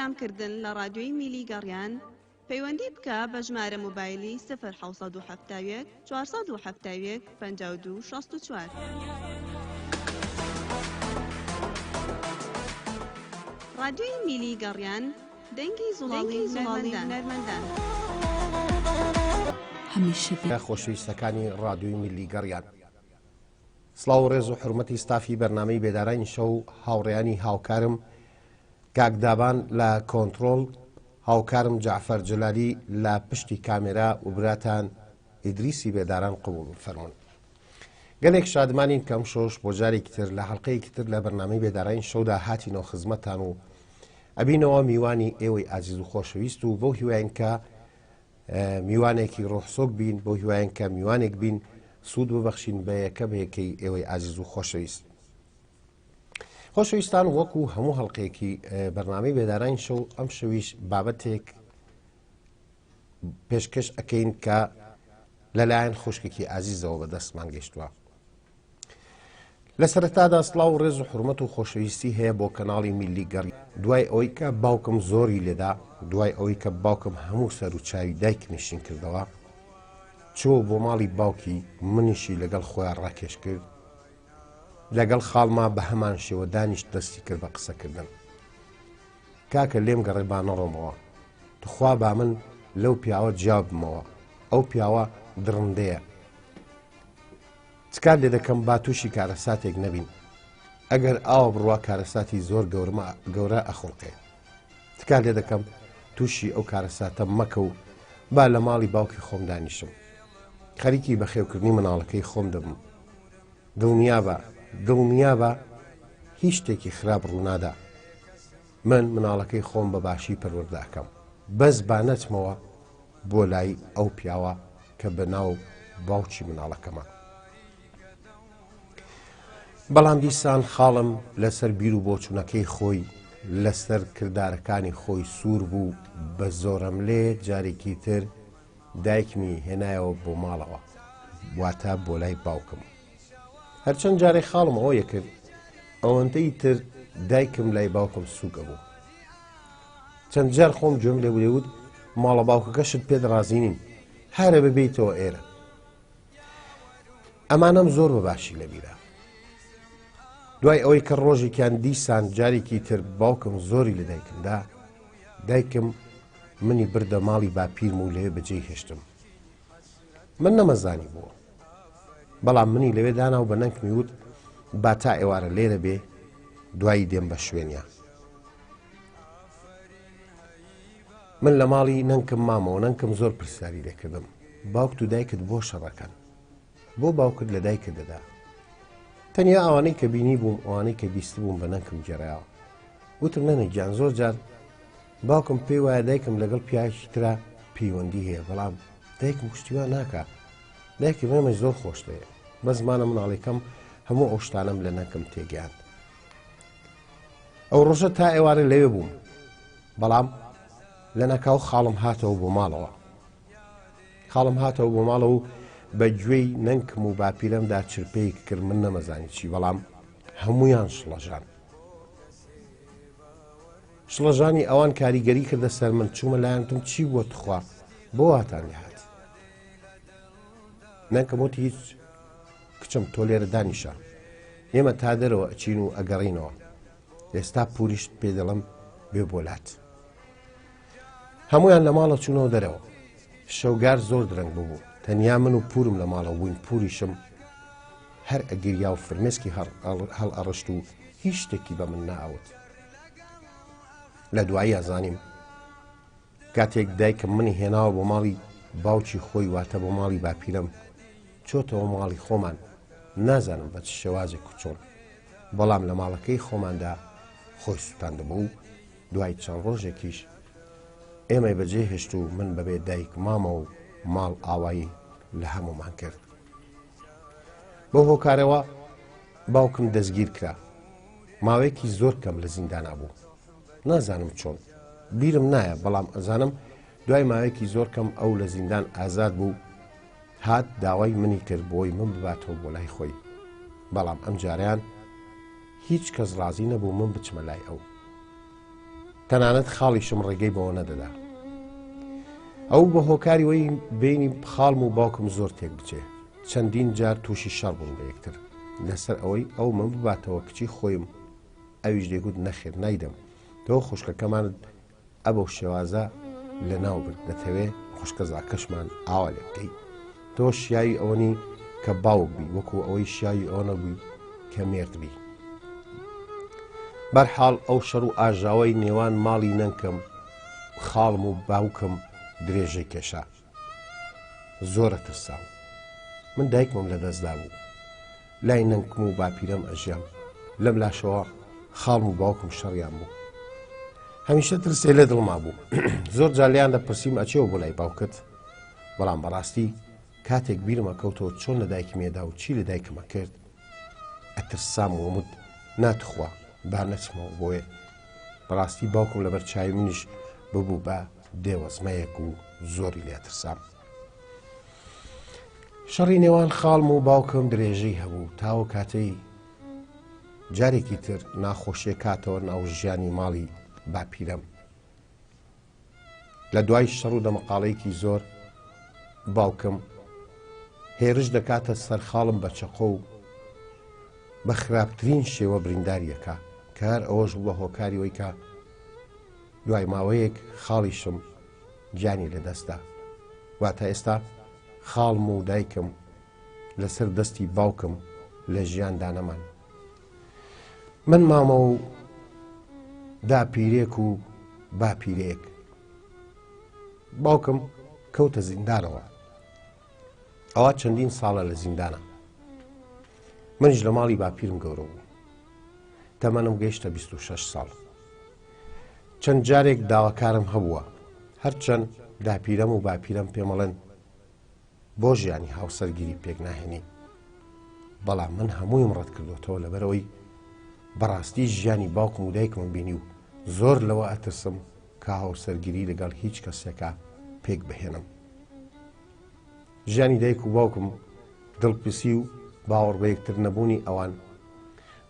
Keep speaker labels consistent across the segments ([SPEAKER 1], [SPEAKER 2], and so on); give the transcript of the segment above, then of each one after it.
[SPEAKER 1] ڕیکلام کردن لە ڕادیۆی میلی گەڕیان پەیوەندی بکە بە ژمارە مۆبایلی سفر 771 471 52 64. ڕادیۆی میلی گەڕیان دەنگی زوڵاڵی هونەرمەندان.
[SPEAKER 2] هەمیشە بێ.
[SPEAKER 3] خۆشەویستەکانی ڕادیۆی میلی گەڕیان. سڵاو و ڕێز و حورمەتی ستافی بەرنامەی بێدارانی شەو هاوڕێیانی هاوکارم کاک دابان لە کۆنتڕۆڵ هاوکارم جەعفەر جەلالی لە پشتی کامێرا و براتان ئیدریسی بێداران قبوڵ بفەرموون. گەلێک شادمانین کە ئەمشەوش بۆ جارێکی تر لە حەڵقەیەکی تر لە بەرنامەی بێدارانی شەودا هاتینەوە خزمەتتان و ئەبینەوە میوانی ئێوەی ئازیز و خۆشەویست و بەو هیواین کە میوانێکی ڕۆحسۆک بین بۆ هیواین کە میوانێک بین سوود ببەخشین بە یەکە بە یەکەی ئێوەی ئازیز و خۆشەویست. خۆشەویستان وەکو هەموو هەڵلقەیەکی بەرنامەی بێدارانی شەو ئەم شەویش بابەتێک پێشکەش ئەەکەین کە لەلایەن خوشکێکی ئازیزەوە بە دەستمان گەشتووە. لە سەرەتادا سڵاو و ڕێز و حورمەت و خۆشەویستی هەیە بۆ کەناڵی میللی گەڕ دوای ئەوەی کە باوکم زۆری لێدا دوای ئەوەی کە باوکم هەموو سەر و چاوی دایکمی شین کردەوە چۆ بۆ ماڵی باوکی منیشی لەگەڵ خۆیان ڕاکێش کرد لەگەڵ خاڵما بە هەمان شێوە دانیشت دەستی کرد بە قسەکردن کاکە لێم گەڕێ با نەڕۆمەوە تخوا با من لەو پیاوە جیابمەوە ئەو پیاوە دڕندەیە تکات لێ دەکەم با تووشی کارەساتێک نەبین ئەگەر ئاوا بڕوا کارەساتی زۆر گەورمە گەورە ئەخوڵقێ تکات لێ دەکەم تووشی ئەو کارەساتە مەکە و با لە ماڵی باوکی خۆم دانیشم خەریکی بەخێوکردنی مناڵەکەی خۆم دەبم دڵنیابە دڵنیابە هیچ شتێکی خراپ ڕوونادا من مناڵەکەی خۆم بە باشی پەروەردە ئەکەم بەس با نەچمەوە بۆ لای ئەو پیاوە کە بە ناو باوکی مناڵەکەمە. بەڵام دیسان خاڵم لەسەر بیر و بۆچوونەکەی خۆی لەسەر کردارەکانی خۆی سوور بوو بە زۆرەملێ جارێکی تر دایکمی هێنایەوە بۆ ماڵەوە واتە بۆ لای باوکم. هەرچەند جارێ خاڵم ئەوە کرد ئەوەندەی تر دایکم لای باوکم سووکە بوو. چەند جار خۆم گوێم لێ بوو دەیوت ماڵە باوکەکەشت پێت ڕازی نین هەرە ببیتەوە ئێرە ئەمانەم زۆر بە باشی لەبیرە دوای ئەوەی کە ڕۆژێکیان دیسان جارێکی تر باوکم زۆری لە دایکمدا دایکم منی بردە ماڵی باپیرم و لەوێ بەجێی هێشتم من نەمەزانی بووە بەڵام منی لەوێ دانا و بە نەنکمی وت با تا ئێوارە لێرە بێ دوایی دێم بە شوێنیا من لە ماڵی نەنکم مامەوە نەنکم زۆر پرسیاری لێکردم باوکت و دایکت بۆ شەڕەکەن بۆ باوکت لە دایکت دەدا تەنیا ئەوانەی کە بینی بووم ئەوانەی کە بیست بووم بە نەنکم گێڕایەوە وتم نەنە گیان زۆر جار باوکم پێی وایە دایکم لەگەڵ پیاوێکی ترا پەیوەندی هەیە بەڵام دایکم شتی وا ناکا دایکم ئێمەی زۆر خۆش دەوێ بەس مانە مناڵێکەم هەموو ئەو شتانەم لە نەنکم تێگەیاند ئەو ڕۆژە تا ئێوارە لەوێ بووم بەڵام لە ناکاو خاڵم هاتەوە بۆ ماڵەوە خاڵم هاتەوە بۆ ماڵەوە و بە گوێی نەنکم و باپیرەمدا چرپەیەک کرد من نەمەزانی چی بەڵام هەمویان شڵەژان شڵەژانی ئەوان کاریگەری کردە سەر من چوومە لایان وتم چی بووە تخوا بۆ واتان لێهات نەنکم وتی هیچ کچم تۆ لێرە دانیشە ئێمە تا دەرەوە ئەچین و ئەگەڕینەوە ئێستا پوریشت پێ دەڵم بێ بۆلات هەمویان لە ماڵە چوونەوە دەرەوە شەوگار زۆر درەنگ ببوو تەنیا من و پورم لە ماڵەوە بووین پوریشم هەر ئەگریا و فرمێسکی هەڵ ئەڕشت و هیچ شتێکی بە من ناوت لە دواییا زانیم کاتێک دایکم منی هێناوە بۆ ماڵی باوکی خۆی واتە بۆ ماڵی باپیرم چۆتەوە ماڵی خۆمان نازانم بە چ شێوازێک و چۆن بەڵام لە ماڵەکەی خۆماندا خۆی سوتاندبوو و دوای چەند ڕۆژێکیش ئێمەی بەجێ هێشت و من بەبێ دایک مامە و ماڵ ئاوایی لە هەمومان کرد بەو هۆکارەوە باوکم دەستگیر کرا ماوەیەکی زۆر کەم لە زیندانا بوو نازانم چۆن بیرم نایە بەڵام ئەزانم دوای ماوەیەکی زۆر کەم ئەو لە زیندان ئازاد بوو هات داوای منی کرد بۆی من بباتەوە بۆ لای خۆی بەڵام ئەم جاریان هیچ کەس ڕازی نەبوو من بچمە لای ئەو. تەنانەت خاڵیشم ڕێگەی بەوە نەدەدا. ئەو بە هۆکاری وەی بینی خاڵم و باوکم زۆر تێک بچێ. چەندین جار تووشی شەڕ بوون بە یەکتر لەسەر ئەوەی ئەو من بباتەوە کچی خۆیم ئەویش دەیگوت نەخێر نایدەم تۆ خوشکەکەمانت ئەبەو شێوازە لە ناو برد دەتەوێ خوشکەزاکەشمان ئاوا لێ بکەی تۆ شیاوی ئەوەنی کە باوک بی وەکو ئەوەی شیاوی ئەوە نەبووی کە مێرد بی بەرحاڵ ئەو شەڕ و ئاژاوەی نێوان ماڵی نەنکم خاڵم و باوکم درێژەی کێشا زۆرە ترسام من دایکمم لە دەستدا بوو لای نەنکم و باپیرەم ئەژیام لەم لاشەوە خاڵم و باوکم شەڕیان بوو هەمیشە ترسێ لە دڵما بوو زۆر جالیان دەپرسیم ئەچێەوە بۆ لای باوکت بەڵام بەڕاستی کاتێک بیرمە کەوتەوە چۆن لە دایکمێدا و چی لە دایکمە کرد ئەترسام ومت ناتخوا با نەچمەوە بۆیە بەڕاستی باوکم لەبەر چاوی منیش ببوو بە دێوەزمەیەک و زۆری لێ ترسام. شەڕی نێوان خاڵم و باوکم درێژەی هەبوو تاوە کاتەی جارێکی تر ناخۆشیە کاتەوە ناو ژیانی ماڵی باپیرەم. لە دوای شەڕ و دەمەقاڵەیەکی زۆر باوکم هێرش دەکاتە سەر خاڵم بە چەقۆ و بە خراپترین شێوە برینداریەکە کە هەر ئەوەش بوو بە هۆکاری وەی کە دوای ماوەیەک خاڵیشم گیانی لەدەستدا. واتە ئێستا خاڵم و دایکم لەسەر دەستی باوکم لە ژیاندا نەمان. من مامە و داپیرێک و باپیرێک. باوکم کەوتە زیندانەوە. ئەوە چەندین ساڵە لە زیندانە. منیش لە ماڵی باپیرم گەورە بوو. تەمەنم گەیشتە 26 ساڵ. چەند جارێک داواکارم هەبووە هەرچەند داپیرەم و باپیرەم پێمەڵێن بۆ ژیانی هاوسەرگیری پێک ناهێنی بەڵام من هەموویم ڕەت کردوتەوە لەبەرەوەی بەڕاستی ژیانی باوکم و دایکم بینی و زۆر لەوە ئەترسم کە هاوسەرگیری لەگەڵ هیچ کەسێکا پێک بهێنم ژیانی دایک و باوکم دڵپیسی و باوەڕ بە یەکتر نەبوونی ئەوان،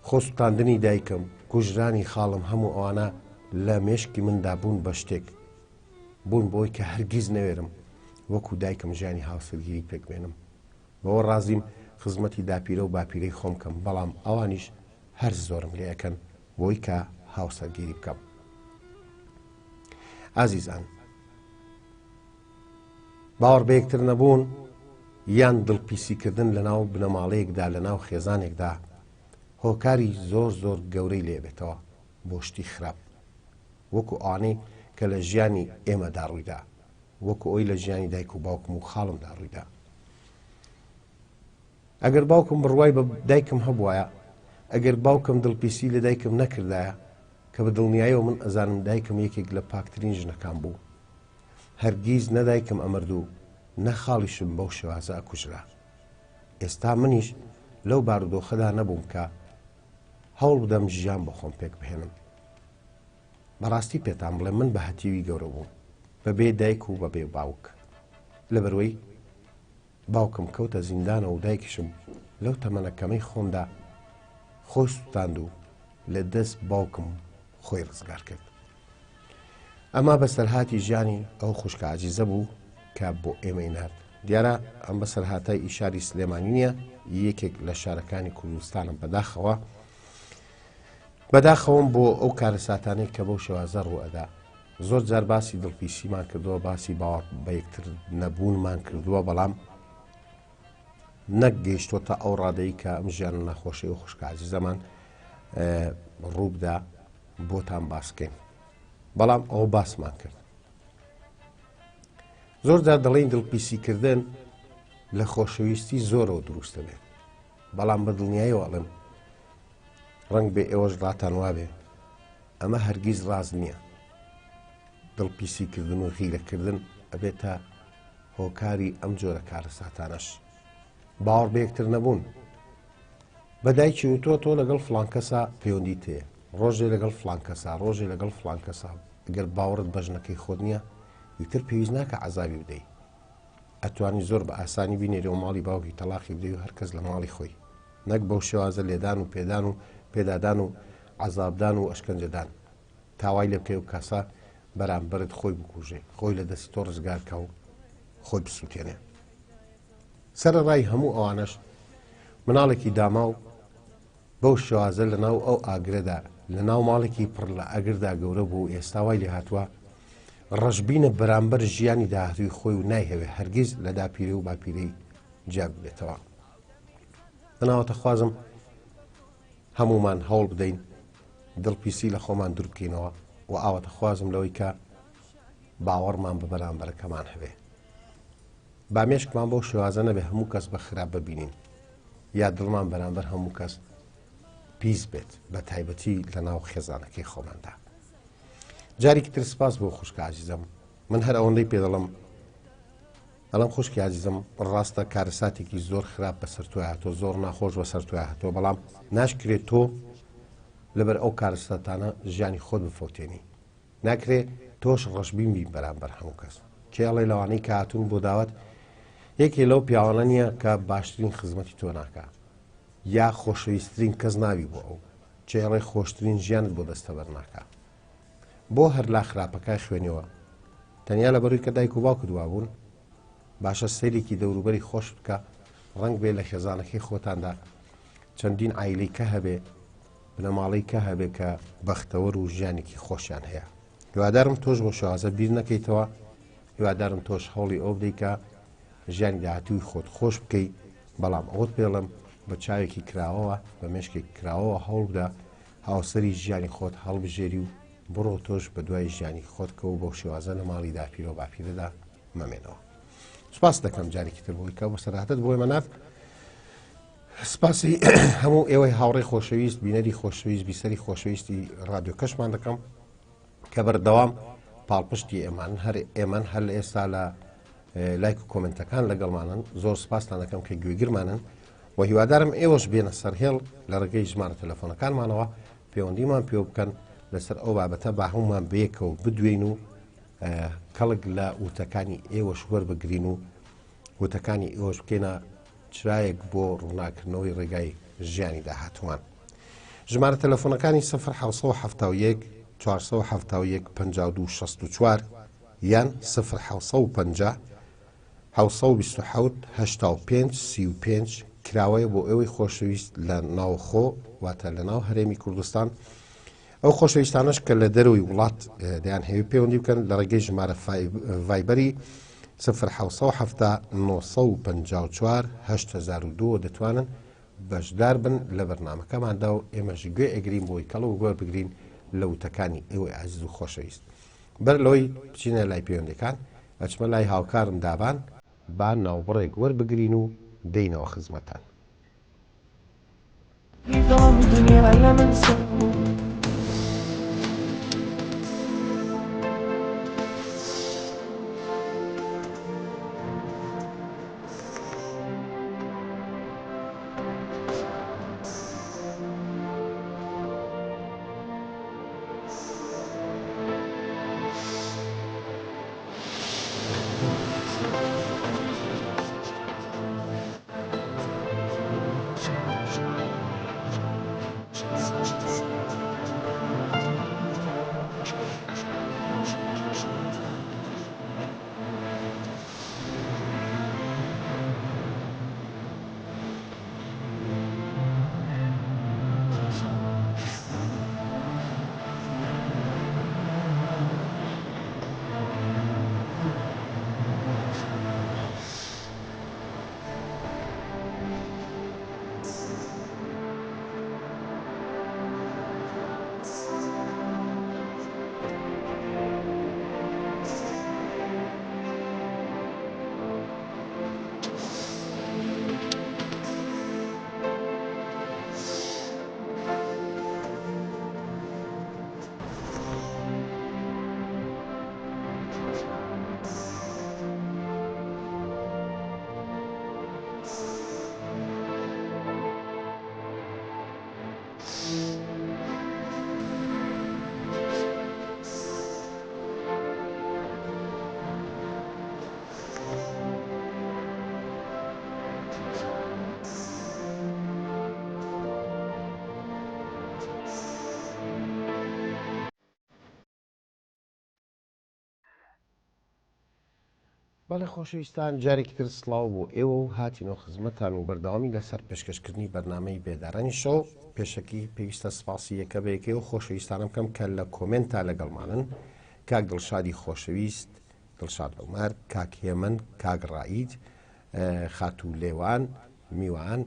[SPEAKER 3] خۆ سوتاندنی دایکم، کوژرانی خاڵم هەموو ئەوانە لە مێشکی مندا بوون بە شتێک، بوون بەوەی کە هەرگیز نەوێرم وەکو دایکم ژیانی هاوسەرگیری پێک بێنم. بەوە ڕازیم خزمەتی داپیرە و باپیرەی خۆم کەم، بەڵام ئەوانیش هەر زۆرم لێ ئەکەن بۆی کە هاوسەرگیری بکەم. ئازیزان! باوەڕ بەیەکتر نەبوون یان دڵپیسیکردن لەناو بنەماڵەیەکدا لەناو خێزانێکدا هۆکاری زۆر زۆر گەورەی لێبێتەوە بۆ شتی خراپ وەکو ئەوانەی کە لە ژیانی ئێمەدا ڕوویدا وەکو ئەوی لە ژیانی دایک و باوکم و خاڵمدا ڕوویدا ئەگەر باوکم بڕوای بە دایکم هەبوایە ئەگەر باوکم دڵپیسی لە دایکم نەکردایە کە بە دڵنیایەوە من ئەزانم دایکم یەکێک لە پاکترین ژنەکان بوو هەرگیز نە دایکم ئەمرد و نە خاڵیشم بەو شێوازە ئەکوژرا. ئێستا منیش لەو بارودۆخەدا نەبووم کە هەوڵ بدەم ژیان بۆ خۆم پێک بهێنم. بەڕاستی پێتان بڵێم من بە هەتیوی گەورە بووم، بەبێ دایک و بەبێ باوک. لەبەروەی باوکم کەوتە زیندانەوە و دایکیشم لەو تەمەنە کەمەی خۆمدا خۆی سوتاند و لە دەست باوکم خۆی ڕزگار کرد. ئەمە بەسەرهاتی ژیانی ئەو خوشکە عەزیزە بوو کە بۆ ئێمەی نارد. دیارە ئەم بەسەرهاتە ئی شاری سلێمانی نییە، یەکێک لە شارەکانی کوردستانە. بەداخەوە بەداخەوەم بۆ ئەو کارەساتانەی کە بەو شێوازە ڕووئەدا. زۆر جار باسی دڵپیسیمان کردووە، باسی باوەڕ بە یەکتر نەبوونمان کردووە، بەڵام نەک گەیشتۆتە ئەو ڕادەی کە ئەم ژیانە ناخۆشەی و خوشکە عەزیزەمان ڕووبدا بۆتان باسکەین بەڵام ئەوە باسمان کرد زۆر جار دەڵێن دڵپیسیکردن لە خۆشەویستی زۆرەوە دروستە بێت بەڵام بە دڵنیایەوە ئەڵێم ڕەنگ بێ ئێوەش ڕاتان وابێ ئەمە هەرگیز ڕاست نییە دڵپیسیکردن و غیرەکردن ئەبێتە هۆکاری ئەم جۆرە کارەساتانەش باوەڕ بە یەکتر نەبوون بە دایکی وتووە تۆ لەگەڵ فڵان کەسا پەیوەندیت هەیە ڕۆژێ لەگەڵ فڵان کەسا ڕۆژێ لەگەڵ فڵان کەسا گەر باوەڕت بە ژنەکەی خۆت نییە ئیتر پێویست ناکە عەزابی بدەی ئەتوانی زۆر بە ئاسانی بینێرەوە ماڵی باوکی تەلاقی بدەی و هەر کەس لە ماڵی خۆی نەک بەو شێوازە لێدان و پێدان و پێدادان و عەزابدان و ئەشکەنجەدان. تا وای لێ بکەی ئەو کەسە بەرامبەرت خۆی بکوژێ، خۆی لە دەستی تۆ ڕزگار کا و خۆی بسووتێنێ. سەرەڕای هەموو ئەوانەش مناڵێکی داماو بەو شێوازە لە ناو ئەو ئاگرەدا لە ناو ماڵێکی پڕ لە ئەگردا گەورە بوو و ئێستا وای لێ هاتووە ڕەشبینە بەرامبەر ژیانی داهاتووی خۆی و نایهەوێ هەرگیز لە داپیرەی و باپیرەی جیا ببێتەوە. من ئاواتەخوازم هەموومان هەوڵ بدەین دڵپیسی لە خۆمان دوور بکەینەوە و ئاواتەخوازم لەوەی کە باوەڕمان بە بەرامبەرەکەمان هەبێ. با مێشکمان بەو شێوازە نەبێ هەموو کەس بە خراپ ببینین یا دڵمان بەرامبەر هەموو کەس پیس بێت بە تایبەتی لە ناو خێزانەکەی خۆماندا. جارێکی تر سپاس بۆ خوشکە ئازیزم من هەر ئەوەندەی پێ دەڵم ئەڵم خوشکی ئازیزم ڕاستە کارەساتێکی زۆر خراپ بەسەر تۆ هاتۆ زۆر ناخۆش بەسەر تۆ هاتۆ بەڵام ناشکرێت تۆ لەبەر ئەو کارەساتانە ژیانی خۆت بفەوتێنی ناکرێ تۆش ڕەشبین بی بەرامبەر هەموو کەس. کێ ئەڵێ لەوانەی کە هاتوون بۆ داوەت یەکێ لەو پیاوانە نییە کە باشترین خزمەتی تۆ ناکا یا خۆشەویستترین کەس ناوی بۆ ئەو کێ ئەڵێ خۆشترین ژیانت بۆ دەستەبەر ناکا بۆ هەر لا خراپەکای خوێنیەوە تەنیا لەبەروی کە دایک و باوکت وابوون باشە سەیرێکی دەوروبەری خۆش بکە ڕەنگ بێ لە خێزانەکەی خۆتاندا چەندین عیلەی کە هەبێ بنەماڵەی کە هەبێ کە بەختەوەر و ژیانێکی خۆشیان هەیە هیوادارم تۆش بۆ شێوازە بیر نەکەیتەوە هیوادارم تۆش هەوڵی ئەو بدەیت کە ژیانی داهاتووی خۆت خۆش بکەی بەڵام ئەوت پێڵم بە چاوێکی کراوەوە بە مێشکێک کراوەوە هەوڵ بدە هاوسەری ژیانی خۆت هەڵبژێری و بڕۆ تۆش بە دوای ژیانی خۆت کە و بەو شێوازە لە ماڵی داپیرە و باپیرەدا مەمێنەوە سپاس دەکەم جارێکی تر بۆی کە بۆ سەراتت بۆی مەناف سپاسی هەموو ئێوەی هاوڕێی خۆشەویست بینەری خۆشەویست بیسەری خۆشەویستی رادیۆکەشمان دەکەم کە بەردەوام پاڵپشتی ئێمان هەر ئێمەن هەر لە ئێستا لە لایک و کۆمنتەکان لەگەڵمانن زۆر سپاستان دەکەم کە گوێگرمانن و هیوادارم ئێوەش بێنە سەرهێڵ لە ڕێگەی ژمارە تەلەفۆنەکانمانەوە پەیوەندیمان پێوە بکەن لەسەر ئەو بابەتە با هەمومان بەیەکەوە بدوێین و کەڵک لە وتەکانی ئێوەش وەربگرین و وتەکانی ئێوەش بکەینە چرایەک بۆ ڕووناکردنەوەی ڕێگای ژیانی داهاتوومان. ژمارە تەلەفۆنەکانی 0771 471 52 64 یان 0750 727 85 35 کراوەیە بۆ ئێوەی خۆشەویست لە ناوخۆ واتە لە ناو هەرێمی کوردستان ئەو خۆشەویستانەش کە لە دەرەوەی وڵات دەیانهەوێ پەیوەندی بکەن لە ڕێگەی ژمارە ڤایبەری 0770 954 8002 دەتوانن بەشدار بن لە بەرنامەکەماندا و ئێمەش گوێ ئەگرین بۆی کەڵک وەربگرین لە وتەکانی ئێوەی ئازیز و خۆشەویست. بەر لەوەی بچینە لای پەیوەندیەکان ئەچمە لای هاوکارم دابان، با ناوبڕێک وەربگرین و دێینەوە خزمەتان. بەڵێ خۆشەویستان جارێکی تر سڵاو بۆ ئێوە و هاتینەوە خزمەتان و بەردەوامی لەسەر پێشکەشکردنی بەرنامەی بێدارانی شەو. پێشەکی پێویستە سپاسی یەکە بە یەکەی ئەو خۆشەویستانە بکەم کە لە کۆمێنتا لەگەڵمانن، کاک دڵشادی خۆشەویست، دڵشاد عومەر، کاک هێمن، کاک ڕائید، خاتوو لێوان، میوان،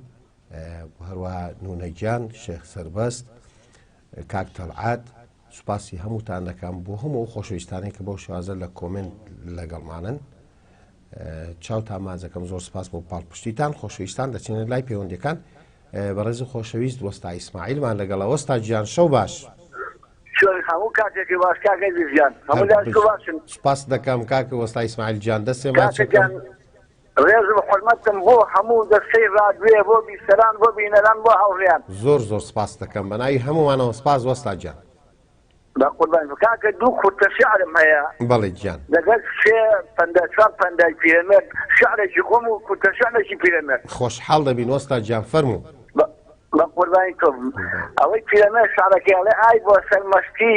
[SPEAKER 3] هەروەها نونە گیان، شێخ سەربەست، کاک تەلعەت، سوپاسی هەمووتان دەکەم بۆ هەموو ئەو خۆشەویستانەی کە بەو شێوازە لە کۆمێنت لەگەڵمانن. چاوتان ماجەکەم زۆر سپاس بۆ پاڵپشتیتان خۆشەویستان دەچینە لای پەیوەندەکان بەڕێز و خۆشەویست وەستا ئیسماعیلمان لەگەڵە وەستا گیان شەو باش.
[SPEAKER 2] چۆن هەموو کاتێکی باش کاک ئەزیز گیان هەموو لایەک باشن.
[SPEAKER 3] سپاست دەکەم کاک وەستا ئیسماعیل گیان دەستێ ماچەکەم.
[SPEAKER 2] ڕێزم و حورمەتم بۆ هەموو دەستەی ڕادوێ بۆ بیسەران بۆ بینەران بۆ هاوڕێیان.
[SPEAKER 3] زۆر زۆر سپاست دەکەم بەناوی هەموومانەوە سپاس وەستا گیان.
[SPEAKER 2] بەقوربان بم کاکە دوو کورتە شعرم هەیە.
[SPEAKER 3] بەڵێ گیان.
[SPEAKER 2] لەگەڵ سێ پەندە چوار پەندای پیرەمێرد شعرێکی خۆم و کورتە شعرێکی پیرەمێرد.
[SPEAKER 3] خۆشحاڵ دەبین وەستا گیان فەرموو.
[SPEAKER 2] بەقوربانی تۆ بم ئەوەی پیرەمێرد شعرەکەی ئەڵێ ئای بۆ سەرمەستی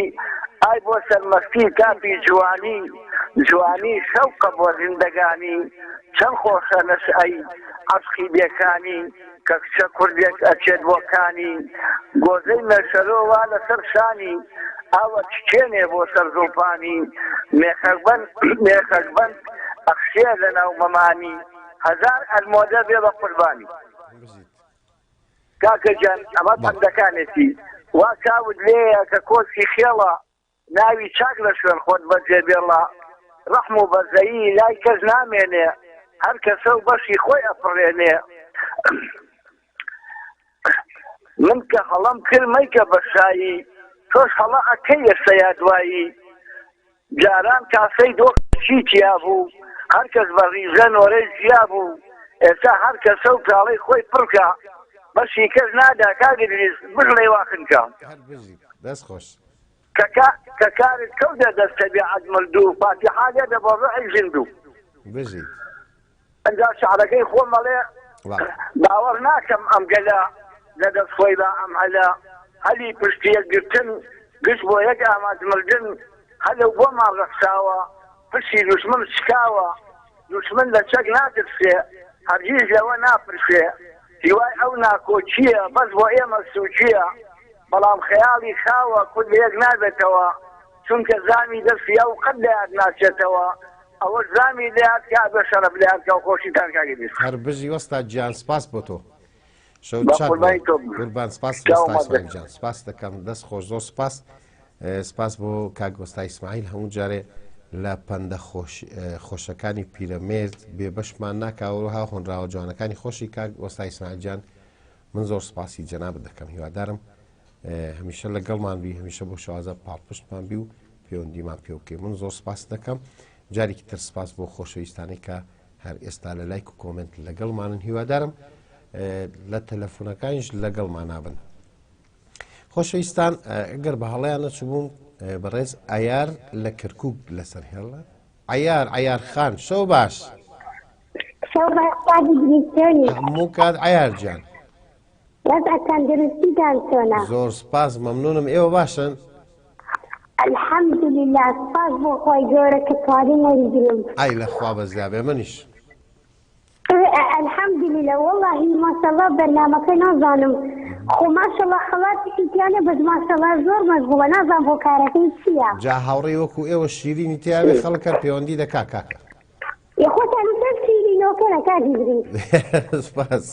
[SPEAKER 2] ئای بۆ سەرمەستی تاپی جوانی جوانی شەوقە بۆ زیندەگانی چەند خۆشە نەشئەی عەشقی بێکانی کە کچە کوردێک ئەچێت بۆ کانی گۆزەی مێشەرۆ وا لەسەر شانی ئاو ئەچکێنێ بۆ سەر زوڵفانی مێخەکبەند مێخەکبەند ئەخشێ لەناو مەمانی هەزار ئەلمۆدە بێ بە قوربانی. کاکە گیان ئەمە پەندەکانێتی وا چاوت لێیە کە کۆچی خێڵە ناوی چاک لە شوێن خۆت بەجێ بێڵە ڕەحم و بەزەیی لای کەس نامێنێ هەر کەسە و بەشی خۆی ئەفڕێنێ من کە هەڵەم کرد مەیکە بە شایی تۆش هەڵە ئەکەی ئێستا یا دوایی جاران کاسەی دۆخ چی تیا بوو هەر کەس بە ڕیزە نۆرەی جیا بوو ئێستا هەر کەسە و پیاڵەی خۆی پڕکا بەشی کەس نادا کاک ئیدریس بژڵێ وا خنکا.
[SPEAKER 3] هەر بژیت دەست خۆش.
[SPEAKER 2] کە کە کارت کەوتە دەست تەبیعەت مردوو فاتیحا لێدە بۆ ڕۆحی زیندوو.
[SPEAKER 3] بژیت.
[SPEAKER 2] ئنجا شعرەکەی خۆم ئەڵێ باوەڕ ناکەم ئەم گەلە لە دەست خۆی با ئەم هەلە هەلی پشت یەک گرتن گشت بۆ یەک ئامانج مردن هەلە و بۆمان ڕەخساوە پشتی دوشمن شکاوە دوشمن لە چەک ناترسێ هەرگیز لەوە ناپرسێ هیوای ئەو ناکۆکییە بەس بۆ ئێمە سوکییە بەڵام خەیاڵی خاوە کورد لە یەک نابێتەوە چونکە زامی دەستی ئەو قەت لە یاد ناچێتەوە ئەوەش زامی لە یاد کا بێ شەرەف لە یاد کا و خۆشیتان کاک ئیدریس.
[SPEAKER 3] هەر بژی وەستا گیان سپاس بۆ تۆ. شەوت
[SPEAKER 2] بە
[SPEAKER 3] شاد بێ
[SPEAKER 2] قوربانی تۆ بم.
[SPEAKER 3] قوربان سپاس
[SPEAKER 2] چاو
[SPEAKER 3] وەستا
[SPEAKER 2] مەزن.
[SPEAKER 3] ئیسماعیل گیان سپاس دەکەم دەست خۆش زۆر سپاس سپاس بۆ کاک وەستا ئیسماعیل هەموو جارێ لە پەندە خۆش خۆشەکانی پیرەمێرد بێ بەشمان ناکا وەروەها هۆنراوە جوانەکانی خۆشی کاک وەستا ئیسماعیل گیان من زۆر سپاسی جەنابت دەکەم هیوادارم هەمیشە لەگەڵمان بی هەمیشە بۆ شێوازە پاڵپشتمان بی و پەیوەندیمان پێ بکەی من زۆر سپاس دەکەم جارێکی تر سپاس بۆ خۆشەویستانی کە هەر ئێستا لە لایک و کۆمنت لەگەڵمانن هیوادارم لە تەلەفۆنەکانیش لەگەڵمانابن خۆشەویستان ئەگەر بە هەڵەیان نەچووبووم بەڕێز ئایار لە کەرکک لەسەر هێڵە عیار عیار خان شەو باش
[SPEAKER 4] شەو باش کاک ئیدریس چۆنی؟
[SPEAKER 3] هەموو کات عیار گیان
[SPEAKER 4] وەزع تەندروستیتان چۆنە؟
[SPEAKER 3] زۆر سپاس مەمنونم ئێوە باشن؟
[SPEAKER 4] الحمدللە سپاس بۆ خوای گەورە کە توانیم وەریگرم.
[SPEAKER 3] ئای لە خوا بەزیابێ منیش.
[SPEAKER 4] الحمدللە وەڵاهی ماشاءاللە بەرنامەکە نازانم خۆ ماشاءاللە خەڵاتیشی تیانە بەس ماشاءاللە زۆر مەشغوڵە نازانم هۆکارەکەی چییە.
[SPEAKER 3] جا هاوڕێی وەکو ئێوە شیرینی تیاوێ خەڵک هەر پەیوەندی دەکا کاکە.
[SPEAKER 4] ئێ خۆتان وتان شیرینۆکەنە کاک ئیدریس.
[SPEAKER 3] سپاس.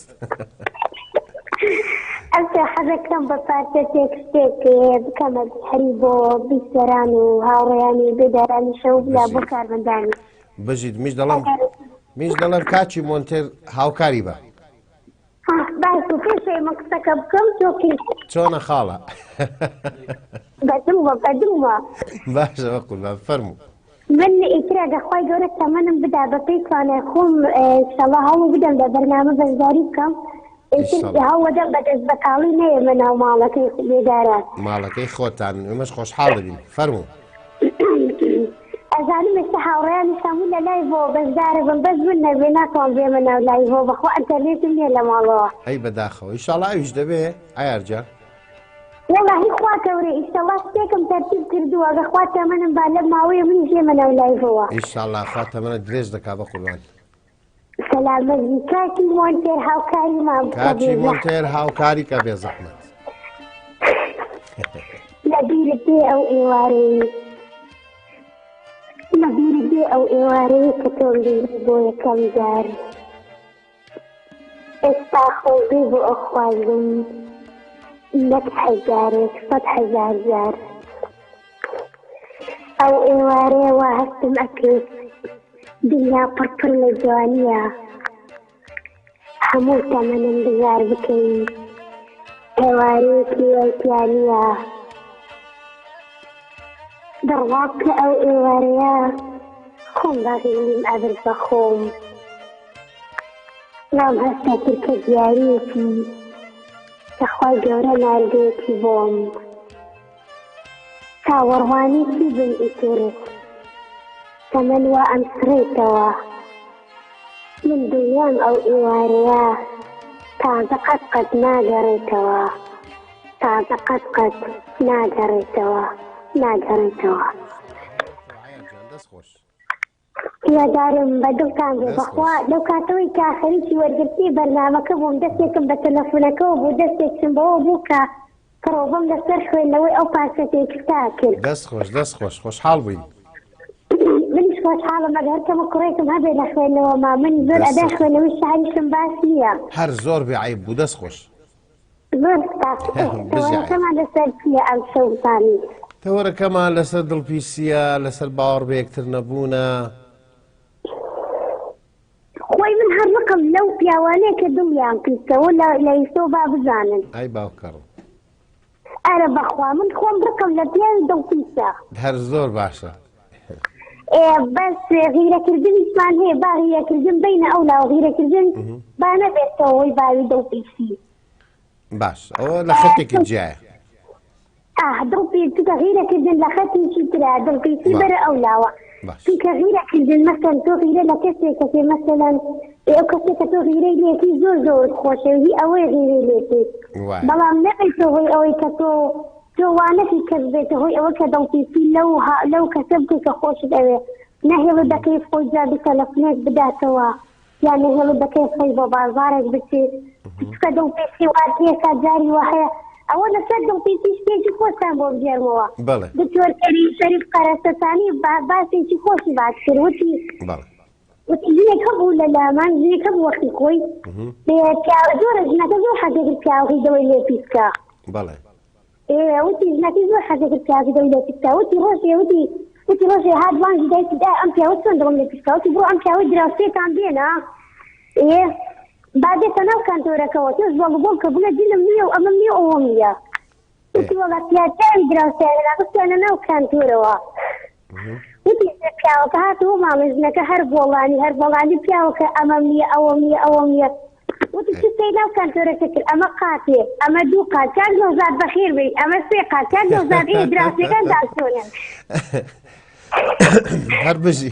[SPEAKER 4] ئەمشەو حەزەکەم بە پارچە تێکستێک بکەمە دیاری بۆ بیسەران و هاوڕێیانی بێدارانی شەو بلا بۆ
[SPEAKER 3] بژیت.
[SPEAKER 4] کارمەندانی.
[SPEAKER 3] بژیت میش دەڵێم میش دەڵێم کاکی مۆنتێر هاوکاری بە.
[SPEAKER 4] ها باش بوو پێش ئەوەی من قسەکە بکەم تۆ کرد.
[SPEAKER 3] چۆنە خاڵە؟
[SPEAKER 4] بەدڵمە بەدڵمە.
[SPEAKER 3] باشە بەقوربان فەرموو.
[SPEAKER 4] من ئیتر ئەگەر خوای گەورە تەمەنم بدا بەپێی توانای خۆم ئیشەڵا هەوڵ بدەم لە بەرنامە بەشداری بکەم ئیتر
[SPEAKER 3] ئیشەڵا.
[SPEAKER 4] هەوڵەدەم بە دەست بەتاڵی نەیەمە ناو ماڵەکەی بێداران.
[SPEAKER 3] ماڵەکەی خۆتان ئێمەش خۆشحاڵ دەبین فەرموو.
[SPEAKER 4] ئەزانم ئێستا هاوڕێیانیش هەموو لە لایڤەوە بەشدارەبن بەس من نەبێ ناتوانم بێمە ناو لایڤەوە بەخوا ئەنتەرنێتم نییە لە ماڵەوە.
[SPEAKER 3] ئەی بەداخەوە ئیشاڵا ئەویش دەبێ عەیار گیان.
[SPEAKER 4] وەڵاهی خوا گەورەیە ئیشەڵا شتێکم تەرتیب کردووە گە خوا تەمەنم با لەم ماوەیە منیش یەمە ناو لایڤەوە.
[SPEAKER 3] ئیشاڵا خوا تەمەنت درێژ دەکا بەقوربان.
[SPEAKER 4] سەلامەت بی کاکی مۆنتێر هاوکاریمان بکە
[SPEAKER 3] کاکی
[SPEAKER 4] بێ
[SPEAKER 3] مۆنتێر هاوکاری کە بێ زەحمەت.
[SPEAKER 4] لە بیرت بێ ئەو ئێوارەی لە بیرت بێ ئەو ئێوارەی کە تۆم بینی بۆ یەکەم جار ئێستا خۆزگەی بۆ ئەخوازم نەک هەزارێک 100,000 جار ئەو ئێوارەیە وا هەستم ئەکرد دنیا پڕ پڕ لە جوانییە هەموو تەمەنم بزار بکەی ئێوارەیەکی وای تیا نییە بڕوا بکە ئەو ئێوارەیە خۆم بە غیریم ئەبرد بە خۆم وام هەستە کرد کە دیاریەکی کە خوای گەورە ناردوویەتی بۆم چاوەڕوانی چی بم ئیتر تەمەن وا ئەمسڕێتەوە من دڵنیام ئەو ئێوارەیە تازە قەت قەت ناگەڕێتەوە تازە قەت قەت ناگەڕێتەوە ناگەڕێتەوە.
[SPEAKER 3] دەست خۆش.
[SPEAKER 4] هیوادارم بە دڵتان بێ
[SPEAKER 3] دەست
[SPEAKER 4] بەخوا
[SPEAKER 3] خۆش.
[SPEAKER 4] لەو کاتەوەی کە خەریکی وەرگرتنی بەرنامەکە بووم دەستێکم بە تەلەفونەکەوە بوو دەستێکشم بەوە بوو کە پڕۆڤەم لەسەر خوێندنەوەی ئەو پارچە تێکستە کرد.
[SPEAKER 3] دەست خۆش دەست خۆش خۆشحاڵ بووین.
[SPEAKER 4] منیش خۆشحاڵم ئەگەر هەر کەمە کوڕێکم هەبێ لە خوێندنەوەما من زۆر
[SPEAKER 3] دەست
[SPEAKER 4] ئەدای خوێندنەوەی شعریشم باش نییە.
[SPEAKER 3] هەر زۆر بێ عەیب بوو دەست خۆش.
[SPEAKER 4] زۆر سپاس. ئێ
[SPEAKER 3] بژی عەیب.
[SPEAKER 4] تەوەرەکەمان لەسەر چییە ئەمشەو زانی؟
[SPEAKER 3] تەوەرەکەمان لەسەر دڵپیسییە لەسەر باوەڕ بە یەکتر نەبوونە.
[SPEAKER 4] خۆی من هەر ڕقم لەو پیاوانەیە کە دڵیان پیسە و لە لە ئیسەوە با بزانن.
[SPEAKER 3] ئای باوکەڕ.
[SPEAKER 4] ئەرە بەخوا من خۆم ڕقم لە پیاوی دڵ پیسە.
[SPEAKER 3] هەر زۆر باشە.
[SPEAKER 4] ئێ بەس غیرەکردنیشمان هەیە با غیرەکردن بینە ئەو لاوە غیرەکردن با نەبێتەوە هۆی باوی دڵ پیسی.
[SPEAKER 3] باش ئەوە لە خەتێکی جیایە.
[SPEAKER 4] ئاه دڵ پیس چونکە غیرە کردن لە خەتێکی ترە دڵ پیسی بەرە ئەو لاوە چونکە غیرە کردن مەسەن تۆ غیرە لە کەسێک کەسێ مەسەلەن ئەو کەسێک کە تۆ غیرەی لێکی زۆر زۆر خۆشەوی هی ئەوەی غیرەی لێکی بەڵام نەبێتە هۆی ئەوەی کە تۆ تۆ وانەکی کەس بێتە هۆی ئەوە کە دڵپیسی لەو لەو کەسە بکەی کە خۆشت ئەوێ نەهێڵی بەکەیف خۆی جوابی تەلەفونێک بداتەوە یان نەهێڵی بەکەیف خۆی بۆ بازاڕێک بچێت چونکە دڵپیسی وات لێکا جاری وا هەیە ئەوە لەسەر دڵپیسی شتێکی خۆشتان بۆ بگێڕمەوە
[SPEAKER 3] بەڵێ
[SPEAKER 4] دکتۆر کەریم شەریف قەرەسەتانی باسێکی خۆشی باس کرد وتی
[SPEAKER 3] بەڵێ
[SPEAKER 4] وتی ژنێک هەبوو لە لامان ژنێک هەبوو وەختی خۆی پیاوە زۆرە ژنەکە زۆر حەزێکرد پیاوەکەی دڵی لێ پیس بکا
[SPEAKER 3] بەڵێ
[SPEAKER 4] ئێ وتی ژنەکەی زۆر حەزێکرد پیاوەکەی دڵی لێ پیس بکا وتی ڕۆژێ وتی وتی ڕۆژێ هات بانگی دایکی دا ئەم پیاوە چۆن دڵم لێ پیس بکا وتی بڕۆ ئەم پیاوەی دراوسێتان بێنە ئێ با بێتە ناو کانتۆرەکەوە تۆش بەڵ بۆم کە بڵێ جلم نییە و ئەمەم نییە و ئەوەم نییە وتی وەڵا پیاوی دراوسێیان خستیانە ناو کانتۆرەوە وتی پیاوەکە هاتەوە ماڵێ ژنەکە هەر بۆڵانی هەر بۆڵانی پیاوەکە ئەمەم نییە ئەوەم نییە ئەوەم نییە وتی چ سەی ناو کانتۆرەکە کرد ئەمە قاتێ ئەمە دوو قات کاک نەوزاد بەخێر بێی ئەمە سێ قات کاک نەوزاد ئێ دراوسێکان داچۆنن
[SPEAKER 3] هەر بژی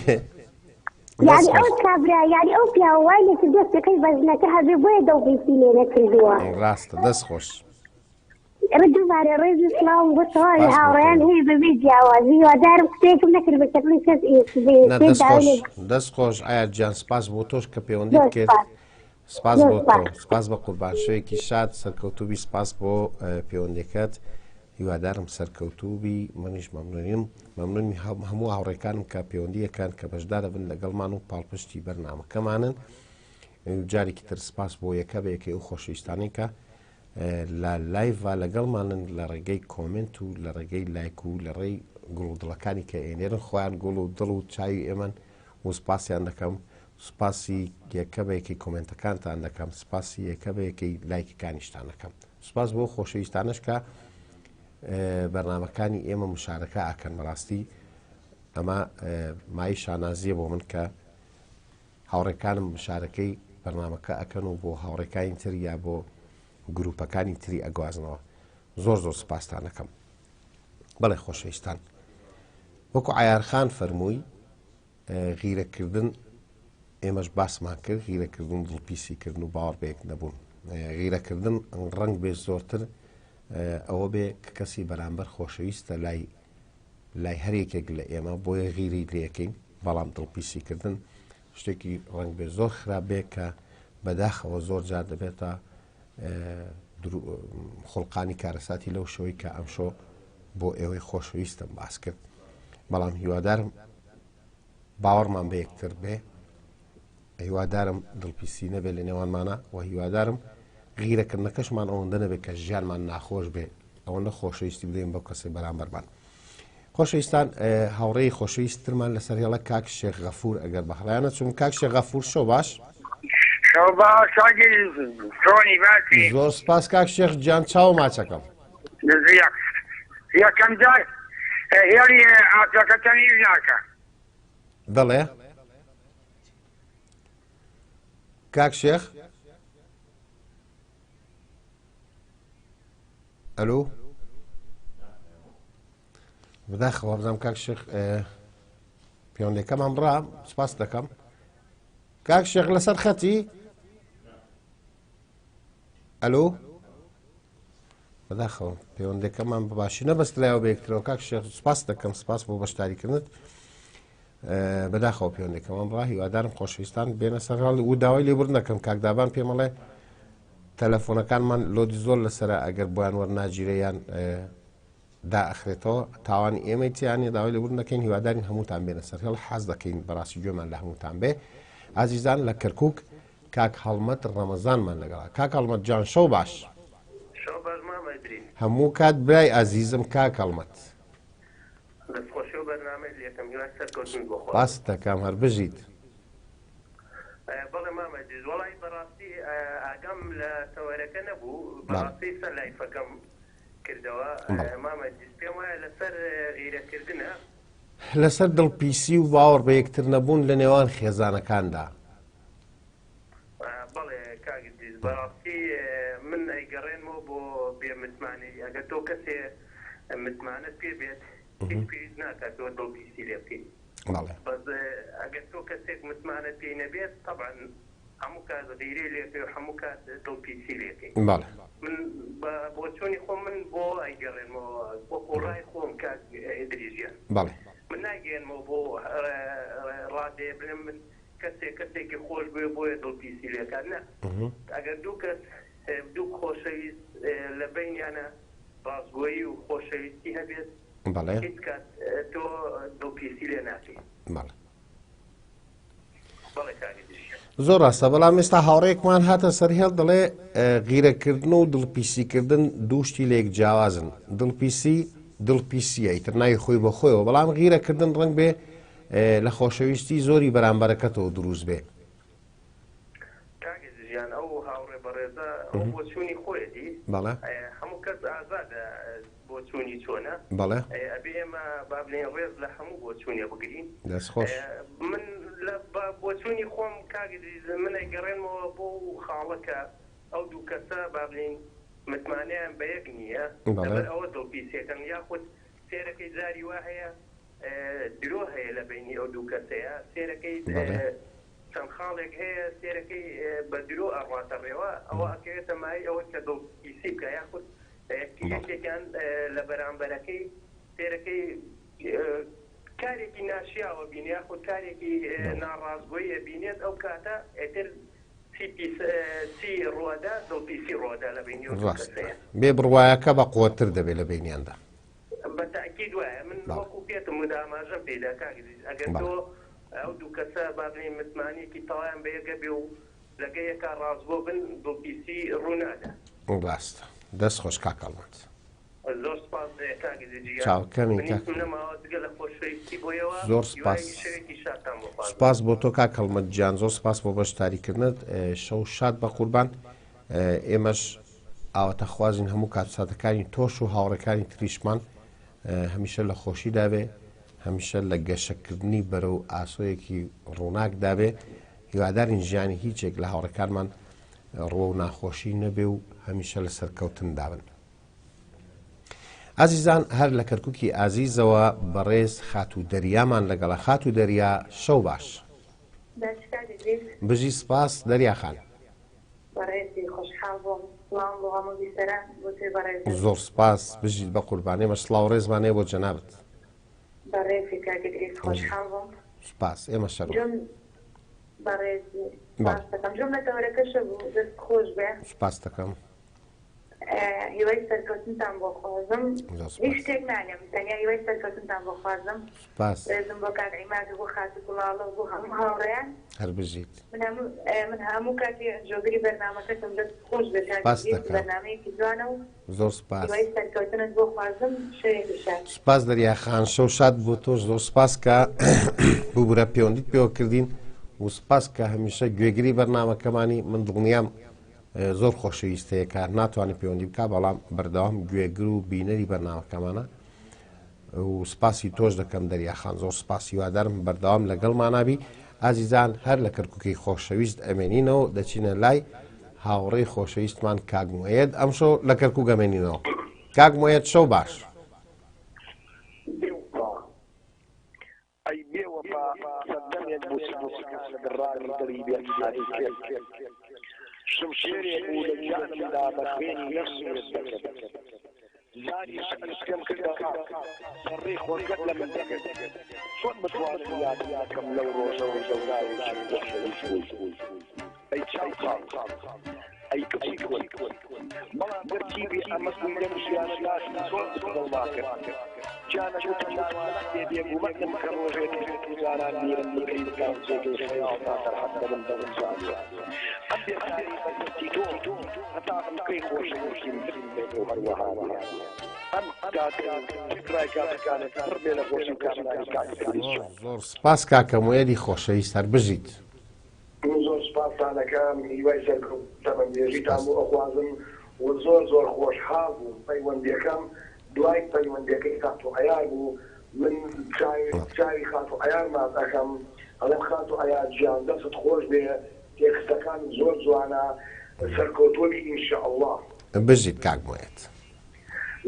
[SPEAKER 4] یعنی ئەو کابرا یعنی ئەو پیاوە وای لێ کردووە سێقەی بە ژنەکە هەبێ بۆیە دڵپیسی لێ نەکردووە
[SPEAKER 3] ڕاستە دەست خۆش
[SPEAKER 4] ئێمە دووبارە ڕێز و سڵاوم بۆ تەواوی هاوڕێیان هەیە بەبێ جیاوازی هیوادارم قسەیەکم نەکرد بە شەکڵی کەس
[SPEAKER 3] دەست خۆش دەست خۆش ئایا گیان سپاس بۆ تۆش کە پەیوەندیت کرد سپاس بۆ تۆ سپاس بە قوربان شەوێکی شاد سەرکەوتوبی سپاس بۆ پەیوەندەکەت هیوادارم سەرکەوتوبی منیش مەمنونیم مەمنونی هەموو هاوڕێکانم کە پەیوەندیەکان کە بەشدارە بن لەگەڵمان و پاڵپشتی بەرنامەکەمانن جارێکی تر سپاس بۆ یەکە بە یەکەی ئەو خۆشەویستانەی کە لە لایڤا لەگەڵمانن لە ڕێگەی کۆمێنت و لە ڕێگەی لایک و لە ڕێی گوڵ و دڵەکانی کە ئێنێرن خۆیان گوڵ و دڵ و چاوی ئێمەن و سپاسیان دەکەم سپاسی یەکە بە یەکەی کۆمێنتەکانتان دەکەم سپاسی یەکە بە یەکەی لایکەکانیشتان دەکەم سپاس بۆ خۆشەویستانش کە بەرنمەکانی ئێمە مشارەکە ئاکەن بەڕاستی ئەمە مای شانازیە بۆ من کە هاوڕێکانم مشارەکەی بەرنامەکە ئەکەن و بۆ هاوڕێکانی تر یا بۆ گروپەکانی تری ئەگوازنەوە زۆر زۆر سپاستان ئەکەم بەڵێ خۆشەویستان وەکو عیارخان فەرمووی غیرەکردن ئێمەش باسمان کرد غیرەکردن دڵپیسی کردن و باوەڕ بەیەک نەبوون غیرەکردن ڕەنگ بێ زۆرتر. ئەوە بێ کە کەسی بەرامبەر خۆشەویستە لای لای هەر یەکێک لە ئێمە بۆیە غیرەی لێکەین بەڵام دڵپیسیکردن شتێکی ڕەنگ بێ زۆر خراپ بێ کە بەداخەوە زۆر جار دەبێتە خوڵقانی کارەساتی لەو شەوەی کە ئەمشۆ بۆ ئێوەی خۆشەویستم باس کرد بەڵام هیوادارم باوەڕمان بە یەکتر بێ هیوادارم دڵپیسی نەبێت لە نێوانمانە و هیوادارم غیرەکردنەکەشمان ئەوەندە نەبێت کە ژیانمان ناخۆش بێ ئەوەندە خۆشەویستی بدەین بەو کەسەی بەرامبەرمان. خۆشەویستان هاوڕێی خۆشەویستترمان لەسەر هێڵە کاک شێخ غەفور ئەگەر بە هەڵیانە چون کاک شێخ غەفور شەو باش
[SPEAKER 2] شەو باش چۆنی باشی
[SPEAKER 3] زۆر سپاس کاک شێخ گیان چاو ماچەکەم
[SPEAKER 2] یەکەم جار هێڵی ئاسەکە تەمیز ناکە
[SPEAKER 3] بەڵێ کاک شێخ ئەلو بەداخەوە بزانم کاک شێخ پەیوەندەکەمان بڕا سپاس دەکەم کاک شێخ لەسەر خەتی ئەلو بەداخەوە پەیوەندەکەمان بە باشی نەبەسترایەوە بە یەکترەوە کاک شێخ سپاس دەکەم سپاس بۆ بەشداریکردنت بەداخەوە پەیوەندەکەمان بڕا هیوادارم خۆشەویستان بێنە سەرهاڵ و داوای لێبوردن دەکەم کاک دابان پێمەڵێ تەلەفۆنەکانمان لۆدی زۆر لەسرە ئەگەر بۆیان وەرناگیرێ یان دا ئەخرێتەوە تاوانی ئێمەی تیانە داوای لێبوردن دەکەین هیوادارین هەمووتان بێنە سەر هێڵ حەز دەکەین بەڕاستی گوێمان لە هەمووتان بێ ئازیزان لە کەرکک کاک هەڵمەت ڕەمەزانمان لەگەڵا کاک هەڵمەت جان شەو باش
[SPEAKER 5] شەو باش مامە ئیدریس.
[SPEAKER 3] هەموو کات برای ئازیزم کاک هەڵمەت.
[SPEAKER 5] دەستخۆشی و بەرنامەی لێکەم هیوای سەرکەوتنت بۆ خوازم.
[SPEAKER 3] سپاست دەکەم هەر بژیت.
[SPEAKER 5] بەڵێ مامە ئیدریس وەڵاهی بەڕاستی ئاگام لە تەوەرەکە نەبوو بەڕاستی سەر لایفەکەم کردەوە مامە ئیدریس پێم وایە لەسەر غیرەکردنە.
[SPEAKER 3] لەسەر دڵپیسی و باوەڕ بە یەکتر نەبوون لە نێوان خێزانەکاندا.
[SPEAKER 5] بەڵێ کاک ئیدریس بەڕاستی من ئەیگەڕێنمەوە بۆ بێ متمانەیی ئەگەر تۆ کەسێ متمانەت پێ بێت هیچ پێویست ناکات تۆ دڵ پیسی لێ بکەی بەس ئەگەر تۆ کەسێک متمانەت پێی نەبێت تەبعەن هەموو کات غیرەی لێ بکەی و هەموو کات دڵ پیسی لێ بکەی من بە بۆچوونی خۆم من بۆ ئەیگەڕێنمەوە وەکو ڕای خۆم کاک ئیدریس گیان من نایگەیەنمەوە بۆ ڕادەیە بڵێم من کەسێک کەسێکی خۆش بوێ بۆیە دڵ پیسی لێکات نا ئەگەر دوو کەس دوو خۆشەویست لە بەینیانە ڕاستگۆیی و خۆشەویستی هەبێت
[SPEAKER 3] بەڵێ
[SPEAKER 5] هیچ کات تۆ دڵ پیسی لێ ناکەی.
[SPEAKER 3] بەڵێ.
[SPEAKER 5] بەڵێ کاک ئیدریس.
[SPEAKER 3] زۆر ڕاستە بەڵام ئێستا هاوڕێیەکمان هاتە سەر هێڵ دەڵێ غیرەکردن و دڵپیسیکردن دوو شتی لێک جیاوازن دڵپیسی دڵپیسیە ئیتر ناوی خۆی بۆ خۆیەوە بەڵام غیرەکردن ڕەنگ بێ لە خۆشەویستی زۆری بەرامبەرەکەتەوە دروست بێ.
[SPEAKER 5] کاک ئیدریس گیان ئەو هاوڕێ بەڕێزە ئەو بۆچوونی خۆیەتی
[SPEAKER 3] بەڵێ.
[SPEAKER 5] هەموو کەس ئازادە بۆچوونی چۆنە
[SPEAKER 3] بەڵێ.
[SPEAKER 5] ئەبێ ئێمە با بلێین ڕێز لە هەموو بۆچوونێ بگرین.
[SPEAKER 3] دەست خۆش.
[SPEAKER 5] من لە بە بۆچوونی خۆم کاک ئیدریس من ئەیگەڕێنمەوە بۆ و خاڵە کە ئەو دوو کەسە با بلێین متمانەیان بە یەک نییە
[SPEAKER 3] بەڵێ.
[SPEAKER 5] لەبەر ئەوە دڵپیسیەکەن یاخود سێرەکەی جاری وا هەیە درۆ هەیە لە بەینی ئەو دوو کەسەیا سێرەکەی چەند خاڵێک هەیە سێرەکەی بە درۆ ئەڕواتە ڕێوە ئەوە ئەکەوێتە مایەی ئەوەی کە دڵ پیسی بکا یاخود یەکێکیان لە بەرامبەرەکەی سێرەکەی کارێکی ناشیاوە بینێ یاخود کارێکی ناڕاستگۆیە بینێت ئەو کاتە ئیتر چی پیس چی ڕوئەدا دڵ پیسی ڕوئەدا لە بەینی ئەو دوو کەسەیە.
[SPEAKER 3] بێ بڕوایەکە بە قوەتتر دەبێت لە بەینیاندا.
[SPEAKER 5] بە تەئکید وایە من وەکو پێتم وت ئاماژەم پێی دا کاک عزیز ئەگەر تۆ ئەو دوو کەسە با بلێین متمانەیەکی تەوایان بە یەک هەبێ و لەگە یەکا ڕاستگۆ بن دڵپیسی ڕوو نادا.
[SPEAKER 3] ڕاستە دەست خۆش کاک هەڵمەت.
[SPEAKER 5] زۆر سوپاس کاک عزیز گیان
[SPEAKER 3] چاوکەمی
[SPEAKER 5] من
[SPEAKER 3] کاک
[SPEAKER 5] هیچم نەماوە جگە لە خۆشەویستی بۆ ئێوە
[SPEAKER 3] زۆر
[SPEAKER 5] هیوای
[SPEAKER 3] سوپاس
[SPEAKER 5] شەوێکی شادتان بۆ خوازم.
[SPEAKER 3] سوپاس بۆ تۆ کاک هەڵمەت گیان زۆر سوپاس بۆ بەشداریکردنت شەو شاد بەقوربان ئێمەش ئاواتەخوازین هەموو کات و ساتەکانی تۆش و هاوڕێکانی تریشمان هەمیشە لە خۆشیدا بێ هەمیشە لە گەشەکردنی بەرەو ئاسۆیەکی ڕووناکدا بێ هیوادارین ژیانی هیچێک لە هاوڕێکانمان ڕووە و ناخۆشی نەبێ و هەمیشە لە سەرکەوتندا بن. ئازیزان هەر لە کەرککی ئازیزەوە بەڕێز خاتوو دەریامان لەگەڵە خاتوو دەریا شەو باش. بژی سپاس دەریا خان.
[SPEAKER 6] بەڕێزی خۆشحاڵ. بووم. سڵاوم بۆ هەموو بیسەران، بۆ تۆی بەڕێزت.
[SPEAKER 3] زۆر سپاس، بژیت بە قوربان. ئێمەش سڵاو و ڕێزمان هەیە بۆ جەنابت.
[SPEAKER 6] بەڕێزی کاک ئیدریس، خۆشحاڵ بووم.
[SPEAKER 3] سپاس، ئێمەش هەروا.
[SPEAKER 6] جوم بەڕێزی، سپاست دەکەم. جوم لە تەوەرەکەشە بوو، دەست خۆش بێ.
[SPEAKER 3] سپاست دەکەم.
[SPEAKER 6] هیوای سەرکەوتنتان بۆ خوازم. هیچ شتێک نالێم تەنیا هیوای سەرکەوتنتان بۆ خوازم.
[SPEAKER 3] سوپاس.
[SPEAKER 6] ڕێزم بۆ کاک عیماد و بۆ خاتوو گوڵاڵە و بۆ هەموو هاوڕێیان.
[SPEAKER 3] هەر بژیت.
[SPEAKER 6] من هەموو من هەموو کاتێ جۆگری بەرنامەکەتم دەست خۆش بێ کاک ئیدریس بەرنامەیەکی جوانە و
[SPEAKER 3] زۆر سوپاس.
[SPEAKER 6] هیوای سەرکەوتنت بۆ خوازم شەوێکی شاد.
[SPEAKER 3] سوپاس دەریا خان شەو شاد بۆ تۆش زۆر سوپاس کە ببورە پەیوەندیت پێوە کردین و سوپاس کە هەمیشە گوێگری بەرنامەکەمانی من دڵنیام زۆر خۆشەویست هەیە کە ناتوانێت پەیوەندی بکات بەڵام بەردەوام گوێگر و بینەری بەرنامەکەمانە و سپاسی تۆش دەکەم دەریاخان زۆر سپاس هیوادارم بەردەوام لەگەڵمانابی ئازیزان هەر لە کەرککی خۆشەویست ئەمێنینەوە دەچینە لای هاوڕێی خۆشەویستمان کاک موەیەد ئەمشەو لە کەرکک ئەمێنینەوە کاک موەیەد شەو باش.
[SPEAKER 7] ئەی بێ وەفا سەردەمێک بوو سنوورەکانت ڕاوی دڵی بێ قسانی کرد شمشێرێ بوو لە گیانمدا بە خوێنی نەفسمت دەکرد زاری شەکرت پێم کردە ڕاق سەرڕێی خۆزگەت لە من دەکرد چۆن بتوانم یادت نەکەم لەو ڕۆژەوەی دەوراوێکی خۆشەویست بووی ئەی چاو قاڵ ئەی کچی کورد بەڵام گەرچی بێ ئەمەک بووی لەم ژیانە داشم زۆر دڵما کرد گیانە گوتم ناتوانم بێ بێگومانم کە ڕۆژێ دەبێت و جاران بیرم بکەی بکەم جێگەی خەیاڵتا سەرحەد دەبم بە گونجاویە ئەم بێکاری بەدەستی تۆ هەتا هەنوکەی خۆشەویستیم بمێنێ و هەروەها بێ ئەم کاتە تێکڕای کاتەکانت پڕ بێ لە خۆشی و کامەرانی کاک ئیدریس
[SPEAKER 3] جان. زۆر سپاس کاکە مویەدی خۆشەویست هەر بژیت.
[SPEAKER 7] من زۆر سوپاستان ئەکەم هیوای سەرکەوتن تەمەن درێژیتان بۆ ئەخوازم و زۆر زۆر خۆشحاڵ بووم پەیوەندیەکەم دوای پەیوەندیەکەی خاتوو عەیار بوو من چاوی چاوی خاتوو عەیار ماچ ئەکەم ئەڵێم خاتوو عەیار گیان دەستت خۆش بێ تێکستەکانت زۆر جوانە سەرکەوتووبی ان شاء اللە.
[SPEAKER 3] بژیت کاک موید.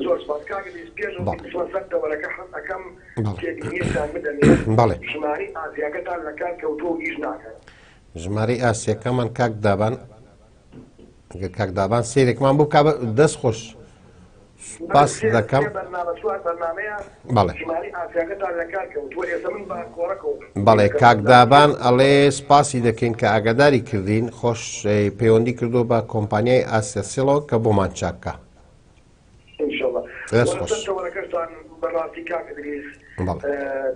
[SPEAKER 7] زۆر سوپاس کاک ئیدریس پێش ئەوەی
[SPEAKER 3] بەڵێ.
[SPEAKER 7] بچمە سەر تەوەرەکە حەز ئەکەم
[SPEAKER 3] بەڵێ.
[SPEAKER 7] تێبینیەکتان بدەمێ
[SPEAKER 3] بەڵێ.
[SPEAKER 7] ژمارەی ئاسیاکەتان لەکار کەوتووە و ئیش ناکات.
[SPEAKER 3] ژمارەی ئاسیەکەمان کاک دابان گەر کاک دابان سەیرێکمان بۆ بکا بە دەست خۆش
[SPEAKER 7] بەڵێ
[SPEAKER 3] سوپاست
[SPEAKER 7] سێ
[SPEAKER 3] دەکەم.
[SPEAKER 7] سێ بەرنامە چوار بەرنامەیە
[SPEAKER 3] بەڵێ.
[SPEAKER 7] ژمارەی ئاسیاکەتان لەکار کەوتووە ئێستا من بە کۆڕەکەوە
[SPEAKER 3] بەڵێ
[SPEAKER 7] دەکەم
[SPEAKER 3] کاک
[SPEAKER 7] بزانم
[SPEAKER 3] دابان
[SPEAKER 7] چیە.
[SPEAKER 3] ئەڵێ سوپاسی دەکەین کە ئاگاداری کردین خۆش پەیوەندی کردووە بە کۆمپانیای ئاسیاسێڵەوە کە بۆمان چاک کا.
[SPEAKER 7] ان شاءاللە
[SPEAKER 3] دەست
[SPEAKER 7] وە
[SPEAKER 3] خۆش.
[SPEAKER 7] لەسەر تەوەرەکەشتان بەڕاستی کاک ئیدریس
[SPEAKER 3] بەڵێ.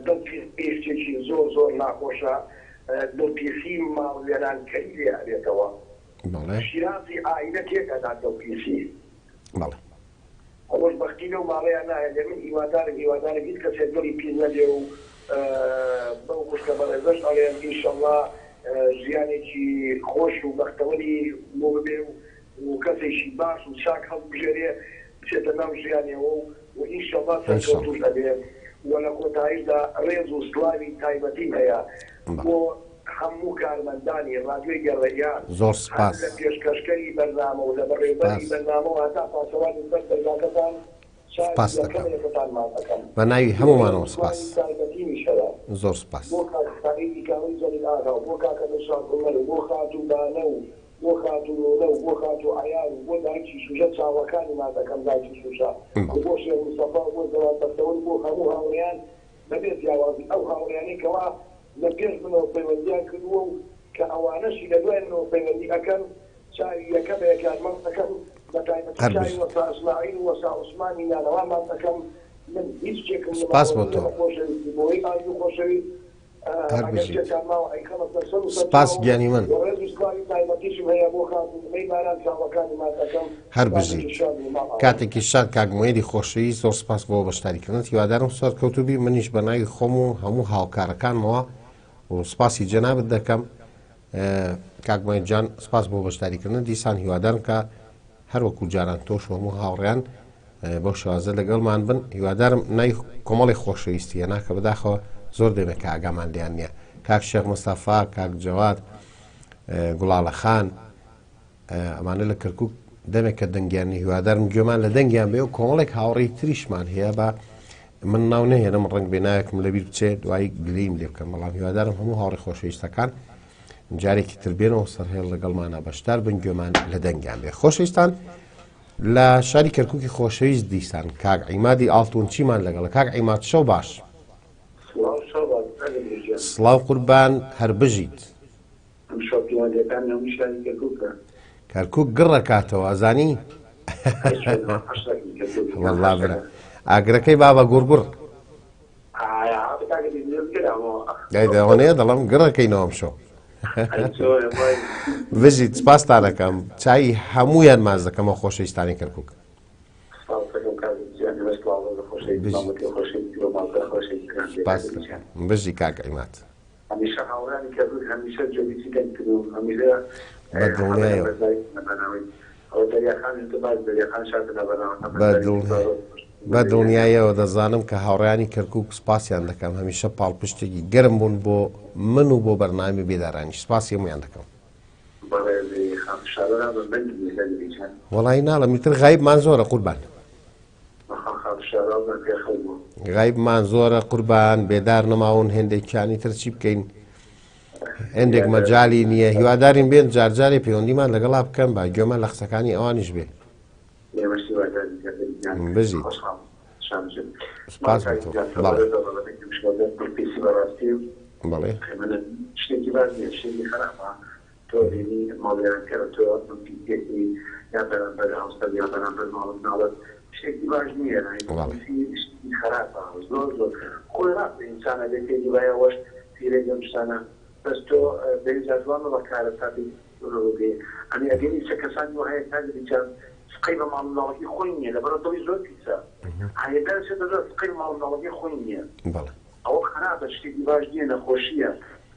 [SPEAKER 7] دڵ پیسی شتێکی زۆر زۆر ناخۆشە دڵ پیسی ماڵ وێران کەری لێ ئەبێتەوە
[SPEAKER 3] بەڵێ.
[SPEAKER 7] شیرازی عائیلە تێک ئەدات دڵ پیسی.
[SPEAKER 3] بەڵێ.
[SPEAKER 7] خۆشبەختی لەو ماڵەیا نایەلێ من هیوادارم هیوادارم هیچ کەسێک دڵی پیس نەبێ و بەو خوشکە بەڕێزەش ئەڵێم ئیشەڵا ژیانێکی خۆش و بەختەوەری بۆ ببێ و و کەسێکی باش و چاک هەڵبژێرێ بچێتە ناو ژیانیەوە و و ئینشەڵا سەرکەوتووش ئەبێ و لە کۆتایشدا ڕێز و سڵاوی تایبەتیم هەیە بۆ هەموو کارمەندانی ڕادیۆی گەرمیان
[SPEAKER 3] زۆر
[SPEAKER 7] هەر
[SPEAKER 3] سپاس.
[SPEAKER 7] لە پێشکەشکەری بەرنامە و لە بەڕێوبەری
[SPEAKER 3] سپاس.
[SPEAKER 7] بەرنامەوە هەتا پاسەوانی سەر دەرگاکەتان چاوی
[SPEAKER 3] سپاست
[SPEAKER 7] یەکەم
[SPEAKER 3] دەکەم.
[SPEAKER 7] یەکەتان ماچ ئەکەم.
[SPEAKER 3] بە ناوی
[SPEAKER 7] ڕێز
[SPEAKER 3] هەموومانەوە
[SPEAKER 7] و
[SPEAKER 3] سپاس.
[SPEAKER 7] سڵاوی تایبەتیمیش هەیە
[SPEAKER 3] زۆر سپاس.
[SPEAKER 7] بۆ کاک سەعیدی کاوەی جەلیل ئاغا و بۆ کاکە دڵشاد عومەر و بۆ خاتوو بانە و بۆ خاتوو نونە و بۆ خاتوو عەیار و بۆ دایکی شوشە چاوەکانی ماچ ئەکەم دایکی شوشە و بۆ شێخ مستەفا و بۆ جەواد بەختەوەر و بۆ هەموو هاوڕێیان بەبێ جیاوازی ئەو هاوڕێیانەی کەوا لە پێش منەوە پەیوەندیان کردووە و کە ئەوانەشی لە دوای منەوە پەیوەندی ئەکەن چاوی یەکە بە یەکیان ماچ ئەکەم بە تایبەتی
[SPEAKER 3] هەر
[SPEAKER 7] چاوی
[SPEAKER 3] بژیت.
[SPEAKER 7] وەستا ئیسماعیل و وەستا عوسمانی نانەوا ماچ ئەکەم من هیچ شتێکم
[SPEAKER 3] سپاس
[SPEAKER 7] نەماوە
[SPEAKER 3] بۆ
[SPEAKER 7] جگە
[SPEAKER 3] تۆ.
[SPEAKER 7] لە خۆشەویستی بۆی ئارزوو خۆشەویست
[SPEAKER 3] هەر
[SPEAKER 7] ئەگەر
[SPEAKER 3] بژیت.
[SPEAKER 7] شتێکتان ماوە ئەیخەمە سەر سەر و سەر
[SPEAKER 3] سپاس
[SPEAKER 7] چاو
[SPEAKER 3] گیانی من.
[SPEAKER 7] و ڕێز و سڵاوی تایبەتیشم هەیە بۆ خاتوو مەی باران چاوەکانی ماچ ئەکەم
[SPEAKER 3] هەر
[SPEAKER 7] کاتێکی
[SPEAKER 3] بژیت.
[SPEAKER 7] شاد و ماڵ ئاوا.
[SPEAKER 3] کاتێکی شاد کاک موەیدی خۆشەویست زۆر سپاس بۆ بەشداریکردنت هیوادارم سەرکەوتوو بی منیش بە ناوی خۆم و هەموو هاوکارەکانمەوە و سپاسی جەنابت دەکەم کاک موەید جان سپاس بۆ بەشداریکردنت دیسان هیوادارم کە هەر وەکو جاران تۆش و هەموو هاوڕێیان بەو شێوازە لەگەڵمان بن هیوادارم نای کۆمەڵی خۆشەویستی هێنا کە بەداخەوە زۆر دەمێک کە ئاگامان لێیان نییە کاک شێخ مستەفا کاک جەواد گوڵاڵە خان ئەمانە لە کەرکک دەمێک کە دەنگیان هیوادارم گوێمان لە دەنگیان بێ و کۆمەڵێک هاوڕێی تریشمان هەیە بە من ناو نەهێنم ڕنگ بێ ناوێکم لەبیر بچێ دوایی گلیم لێ بکەم بەڵام هیوادارم هەموو هاوڕێ خۆشەویستەکان جارێکی تر بێنەوە سەرهێڵ لەگەڵمانە بەشدار بن گوێمان لە دەنگیان بێ. خۆشەویستان لە شاری کەرکوکی خۆشەویست دیسان کاک عیمادی ئاڵتون چیمان لەگەڵە. کاک عیماد شەو باش. سڵاو قوربان هەر بژیت.
[SPEAKER 8] ئەمشەو پەیوەندیەکان هەموو شاری کەرکوکە.
[SPEAKER 3] کەرکوک گڕەکاتەوە ئەزانی؟ وەڵا برا ئاگرەکەی بابە گوڕگوڕ. دەڵێ دەڵم گڕەکەینەوە ئەمشەو. بژیت سپاستانەکەم چای هەمویان ماز دەکەمەوە خۆشەویستانی کەرکوک. بژی کاک عیماد.
[SPEAKER 8] هەمیشە هاوڕێیانی کەرکوک هەمیشە جێگیری دەنگتن و هەمیشە
[SPEAKER 3] بە دڵنیایەوە.
[SPEAKER 8] ئەوە دەریاخانیش وتە باش دەریاخان شاتە لە بەرنامەکە
[SPEAKER 3] بە دڵنیا بە دڵنیایەوە دەزانم کە هاوڕێیانی کەرکوک سپاسیان دەکەم هەمیشە پاڵپشتێکی گەرم بوون بۆ من و بۆ بەرنامی بێدارانیش سپاسی هەموویان دەکەم.
[SPEAKER 8] بەڕێزی خاتوو شارۆ نازم دەنگی نیە دەنگی چەند.
[SPEAKER 3] وەڵایی ناڵێم ئیتر غایبمان زۆرە قوربان. غایبمان زۆرە قوربان بێدار نەماون هێندێکیانی تر چی بکەین هێندێک مەجالی نییە هیوادارین بێن جارجارێ پەیوەندیمان لەگەڵا بکەن با گوێمان لە قسەکانی ئەوانیش بێ. بژیت. سپاس بۆ تۆ. بەڵێ. بەڵێ.
[SPEAKER 8] شتێکی باش نییە شتێکی خراپە تۆ بینی ماڵوێرانکەرە تۆ پیسیەکی یا بەرامبەر هاوسەر یا بەرامبەر ماڵ و مناڵت شتێکی باش نییە پیسی شتێکی خراپە زۆر زۆر خۆی ڕاستە ئینسان ئەبێ فێری بایە وەش فیرێک لەم شتانە بەس تۆ بەی جار جوان مەبە کارەساتی ڕووبێ ئەنی ئەبینی چە کەسانی وا هەیە کاک ریجان سقەی بە ماڵ مناڵەکەی خۆی نییە لەبەرئەوە دڵی زۆر پیسە هەیە دەرچێتە زۆر سقەی بە ماڵ مناڵەکەی خۆی نییە ئەوە خراپە شتێکی باش نییە نەخۆشییە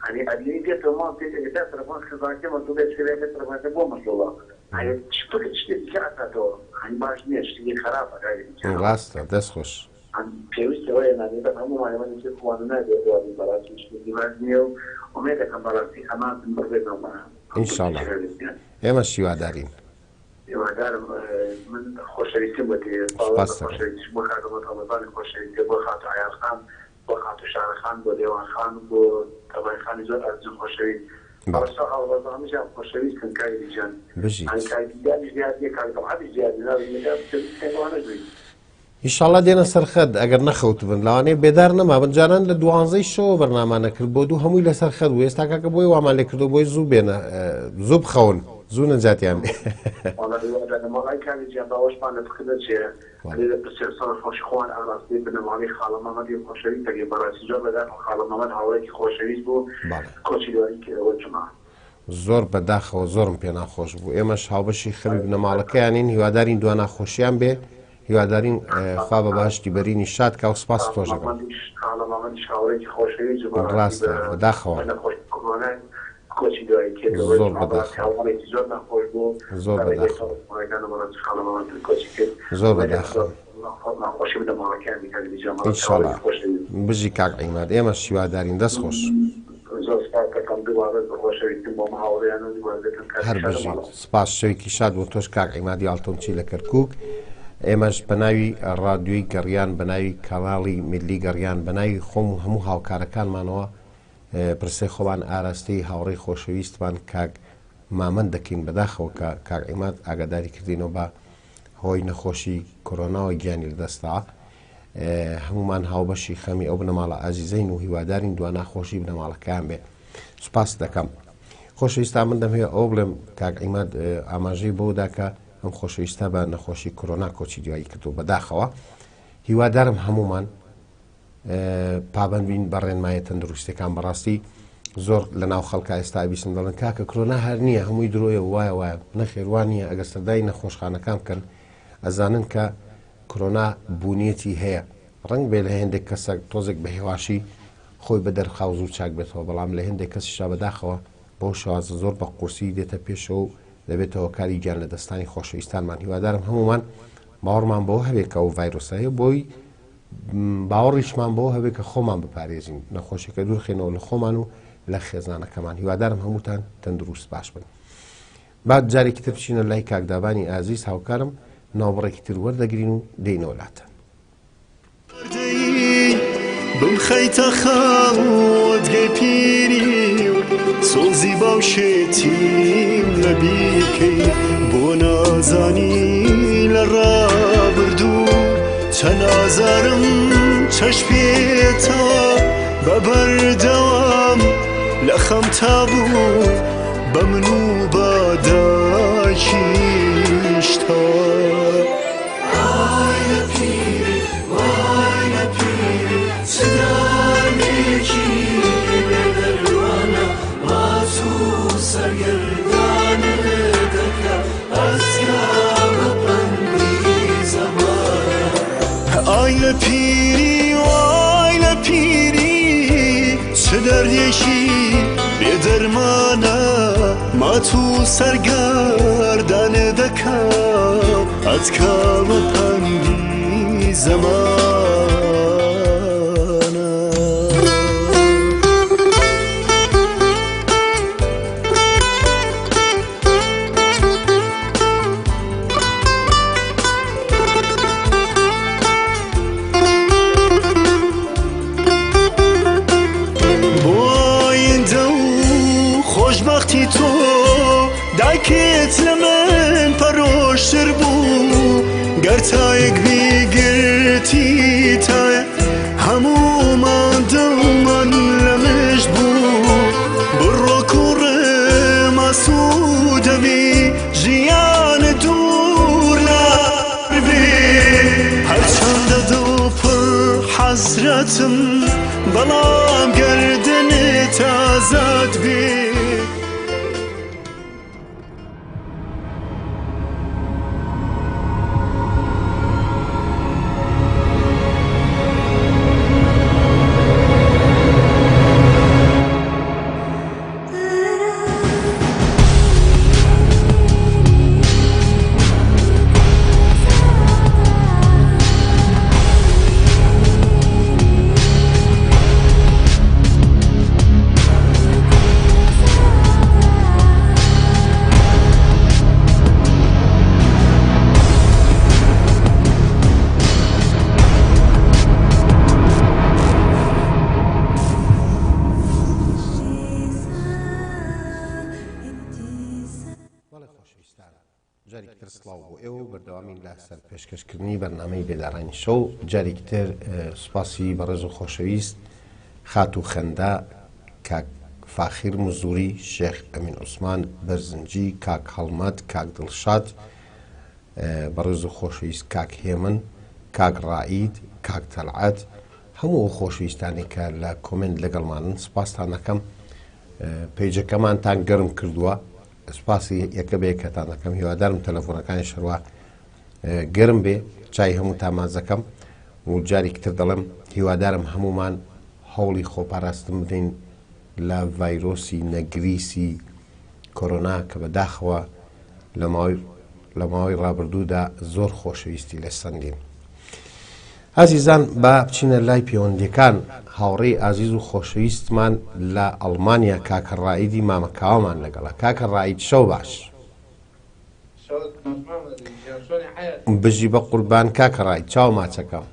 [SPEAKER 8] ئەنی ئەبینی دێتەوە ماڵ پێی ئەگەر تەلەفۆن خێزانەکەی مەشغوڵ بێت شتێک بێت تەلەفۆنەکە بۆ مەشغوڵە ئەنی فکر شتێکی دیکە ئەکاتەوە ئەنی باش نییە شتێکی خراپە کاک ریجان.
[SPEAKER 3] ڕاستە دەست خۆش.
[SPEAKER 8] پێویستە وەیە نابێ بەس هەموومان ئێمە نووسەر خۆمان نابێ وابین بەڕاستی شتێکی باش نییە و ئومێد دەکەم بەڕاستی ئەمان بڕ بێتەوە بە
[SPEAKER 3] ان شاء اللە ئێمەش هیوادارین.
[SPEAKER 8] هیوادارم من خۆشەویستیم بۆ تێ
[SPEAKER 3] سپاس دەکەم.
[SPEAKER 8] خۆشەویستیش بۆ کاک ئەحمەد ڕەمەزانی خۆشەویستیە بۆ خاتوو عەیار خان بۆ خاتوو شارە خان بۆ لێوان خان بۆ تەبای خانی زۆر ئازیز و خۆشەویست بەڕاستی هاوڕێ هەموویان خۆشەویستن کاک گیان
[SPEAKER 3] بژیت.
[SPEAKER 8] کاک دیداریش دیار نییە کاک تەڵعەتیش دیار نییە نازانم لەکوێ پێویستە ئەوانەش بین.
[SPEAKER 3] ئیشاڵا دێنە سەر خەت ئەگەر نەخەوتبن لەوانەیە بێدار نەمابن جاران لە دوانزەی شەوە بەرنامانە کرد بۆ دوو هەمووی لەسەر خەت بوو ئێستا کاکە بۆی وامان لێ کردو بۆی زوو بێنە زوو بخەون زوو نەجاتیان بێ.
[SPEAKER 8] وەڵا هیوادارم وەڵای کاک گیان باوەشمان لە فکر نەچێ لێرە پرسیار سەر خۆشی خۆمان ئاراستەی بنەماڵەی خاڵە مامەدی خۆشەویست دەکەین بەڕاستی زۆر بەداخەوە خاڵە مامەد هاوڕێیەکی خۆشەویست بوو کۆچی دوایی کرد ئەوە جومعە.
[SPEAKER 3] زۆر بەداخەوە زۆرم پێ ناخۆش بوو ئێمەش هاوبەشی خەمی بنەماڵەکەیانین هیوادارین دوا ناخۆشیان بێ هیوادارین خوا بە بەهەشتی بەرینی شاد کا و سپاست تۆش دەکەم. ڕاستە بەداخەوە. زۆر بەداخەوە. زۆر بەداخەوە. زۆر بەداخەوە. ان شاءاللە بژی کاک عیماد ئێمەش هیوادارین دەست خۆش. هەر بژیت سپاس شەوێکی شاد بۆ تۆش کاک عیمادی ئاڵتونچی لە کەرکوک ئێمەش بە ناوی ڕادیۆی گەڕیان بە ناوی کەناڵی میللی گەڕیان بە ناوی خۆم و هەموو هاوکارەکانمانەوە پرسەی خۆمان ئاراستەی هاوڕێی خۆشەویستمان کاک مامەند دەکەین بەداخەوە کە کاک عیماد ئاگاداری کردینەوە بە هۆی نەخۆشی کۆرۆناوە گیانی لەدەستدا هەمومان هاوبەشی خەمی ئەو بنەماڵە ئازیزەین و هیوادارین دوا ناخۆشی بنەماڵەکەیان بێ سوپاس دەکەم خۆشەویستان من دەمهەوێ ئەوە بڵێم کاک عیماد ئاماژەی بەوەدا کە ئەم خۆشەویستە بە نەخۆشی کۆرۆنا کۆچی دوایی کردو بەداخەوە هیوادارم هەمومان پابند بین بە ڕێنمایە تەندروستەکان بەڕاستی زۆر لە ناو خەڵکا ئێستا ئەبیسم دەڵێن کاکە کرۆنا هەر نییە هەمووی درۆیە وایە وایە نەخێر وا نییە ئەگەر سەردای نەخۆشخانەکان بکەن ئەزانن کە کرۆنا بوونیەتی هەیە ڕەنگ بێ لە هێندێک کەسە تۆزێک بە هێواشی خۆی بە دەرخا و زوو چاک بێتەوە بەڵام لە هێندێک کەسیشا بەداخەوە بەو شێوازە زۆر بە قورسی دێتە پێشەوە و دەبێتە هۆکاری گیان لەدەستانی خۆشەویستانمان هیوادارم هەموومان باوەڕمان بەوە هەبێت کە ئەو ڤایرۆسە هەیە بۆی باوەڕیشمان بەوە هەبێت کە خۆمان بپارێزین نەخۆشیەکە دوورخێنەوە لە خۆمان و لە خێزانەکەمان هیوادارم هەمووتان تەندروست باش بن با جارێکی تر بچینە لای کاک دابانی ئازیز هاوکارم ناوبڕێکی تر وەردەگرین و دێینەوە لاتان.
[SPEAKER 9] بمخەیتە خەوتگەی پیری و سۆزی باوشێتیم لەبیر کەی بۆ نازانی لە ڕابردوو چەند ئازارم چەش پێتا بە بەردەوام لە خەمتا بوو بە من و بە دایکیشتا. ئای لە پیری وای لە پیری چ دەردێکی بێ دەرمانە مات و سەرگەردانت دەکا ئەزگا بە پەندی زەمانە. ئای لە پیری وای لە پیری چ دەردێکی بێ دەرمانە مات و سەرگەردانت دەکا ئەتکا بە پەندی زەمانە. بۆ ئایندە و خۆشبەختی تۆ دایکت لە من پەرۆشتر بوو گەر تایەک بیگرتیتایە هەموومان دڵمان لە مشت بوو بڕۆ کوڕم ئاسوودەبی ژیان دوور لە بێ هەرچەندە دڵ پڕ حەسرەتم بەڵام گەردنت ئازاد بێ.
[SPEAKER 3] بەڵێ خۆشەویستان جارێکی تر سڵاو بۆ ئێوە و بەردەوامین لە سەر پێشکەشکردنی بەرنامەی بێدارانی شەو جارێکی تر سوپاسی بەڕێز و خۆشەویست خاتوو خەندە کاک فاخیر مزوری شێخ ئەمین عوسمان بەرزنجی کاک هەڵمەت کاک دڵشاد بەڕێز و خۆشەویست کاک هێمن، کاک ڕائید، کاک تەلعەت، هەموو ئەو خۆشەویستانەی کە لە کۆمێنت لەگەڵمانن سوپاستان ئەکەم پەیجەکەمانتان گەرم کردووە سوپاسی یەکە بە یەکەتان دەکەم هیوادارم تەلەفۆنەکانی شەروە گەرم بێ چای هەموو تامازەکەم و جارێکی تر دەڵێم هیوادارم هەمومان هەوڵی خۆپاراستن بدەین لە ڤایرۆسی نەگریسی کۆرۆنا کە بەداخەوە لە ماوەی لە ماوەی ڕابردوودا زۆر خۆشەویستی لێ سەندین. ئازیزان با بچینە لای پەیوەندیەکان هاوڕێی ئازیز و خۆشەویستمان لە ئەڵمانیا کاکە ڕائیدی مامە کاوەمان لەگەڵە کاکە ڕائید شەو باش. بژی بە قوربان کاکە ڕائید چاو ماچەکەم.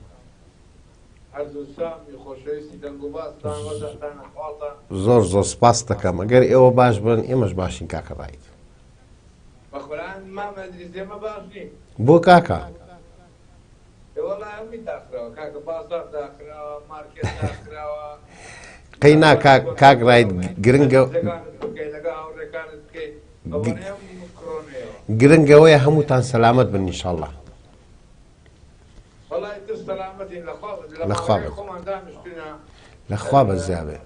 [SPEAKER 3] زۆر زۆر سپاست دەکەم ئەگەر ئێوە باش بن ئێمەش باشین کاکە ڕائید.
[SPEAKER 10] بەخوران مامە ئەدریس ئێمە باش نین.
[SPEAKER 3] بۆ کاکە؟
[SPEAKER 10] ئێ وەڵا هەمووی داخراوە کاکە بازاڕ داخراوە مارکێت داخراوە.
[SPEAKER 3] قەی نا کاک کاک ڕاید گرنگە
[SPEAKER 10] لەگەڵ هاوڕێکانت بکەی بەبۆنەی ئەم کڕۆنەیەوە.
[SPEAKER 3] گرنگەوەیە هەمووتان سەلامەت بن ئینشاڵڵا.
[SPEAKER 10] وەڵا ئیتر سەلامەتین لەخوا لە
[SPEAKER 3] لە خوا
[SPEAKER 10] ماڵەکەی
[SPEAKER 3] بەز
[SPEAKER 10] خۆمان دانیشتوینە
[SPEAKER 3] لە خوا بەزیا بێ.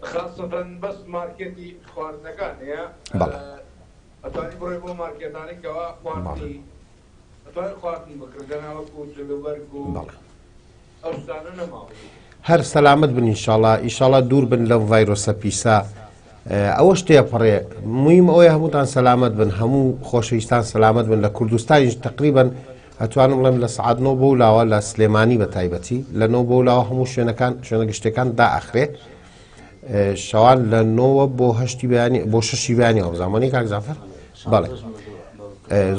[SPEAKER 10] خاسەتەن بەس مارکێتی خواردنەکان هەیە
[SPEAKER 3] بەڵێ.
[SPEAKER 10] ئەتوانی بڕۆی بۆ مارکێتانەی کەوا خواردنی ئەتوانی خواردن بکڕی دەنا وەکو جل و بەرگ و ئەو شتانە نەماوە.
[SPEAKER 3] هەر سەلامەت بن ئینشاڵا ئیشاڵا دوور بن لەم ڤایرۆسە پیسە ئەوەش تێپەڕێ مویم ئەوەیە هەمووتان سەلامەت بن هەموو خۆشەویستان سەلامەت بن لە کوردستانیش تقریبا ئەتوانم بڵێم لە سعات نۆ بۆ لاوە لە سلێمانی بە تایبەتی لە نۆ بۆ لاوە هەموو شوێنەکان شوێنە گشتەکان دائەخرێ شەوان لە نۆوە بۆ هەشتی بەیانی بۆ شەشی بەیانی وابزانم کاک جعفر بەڵێ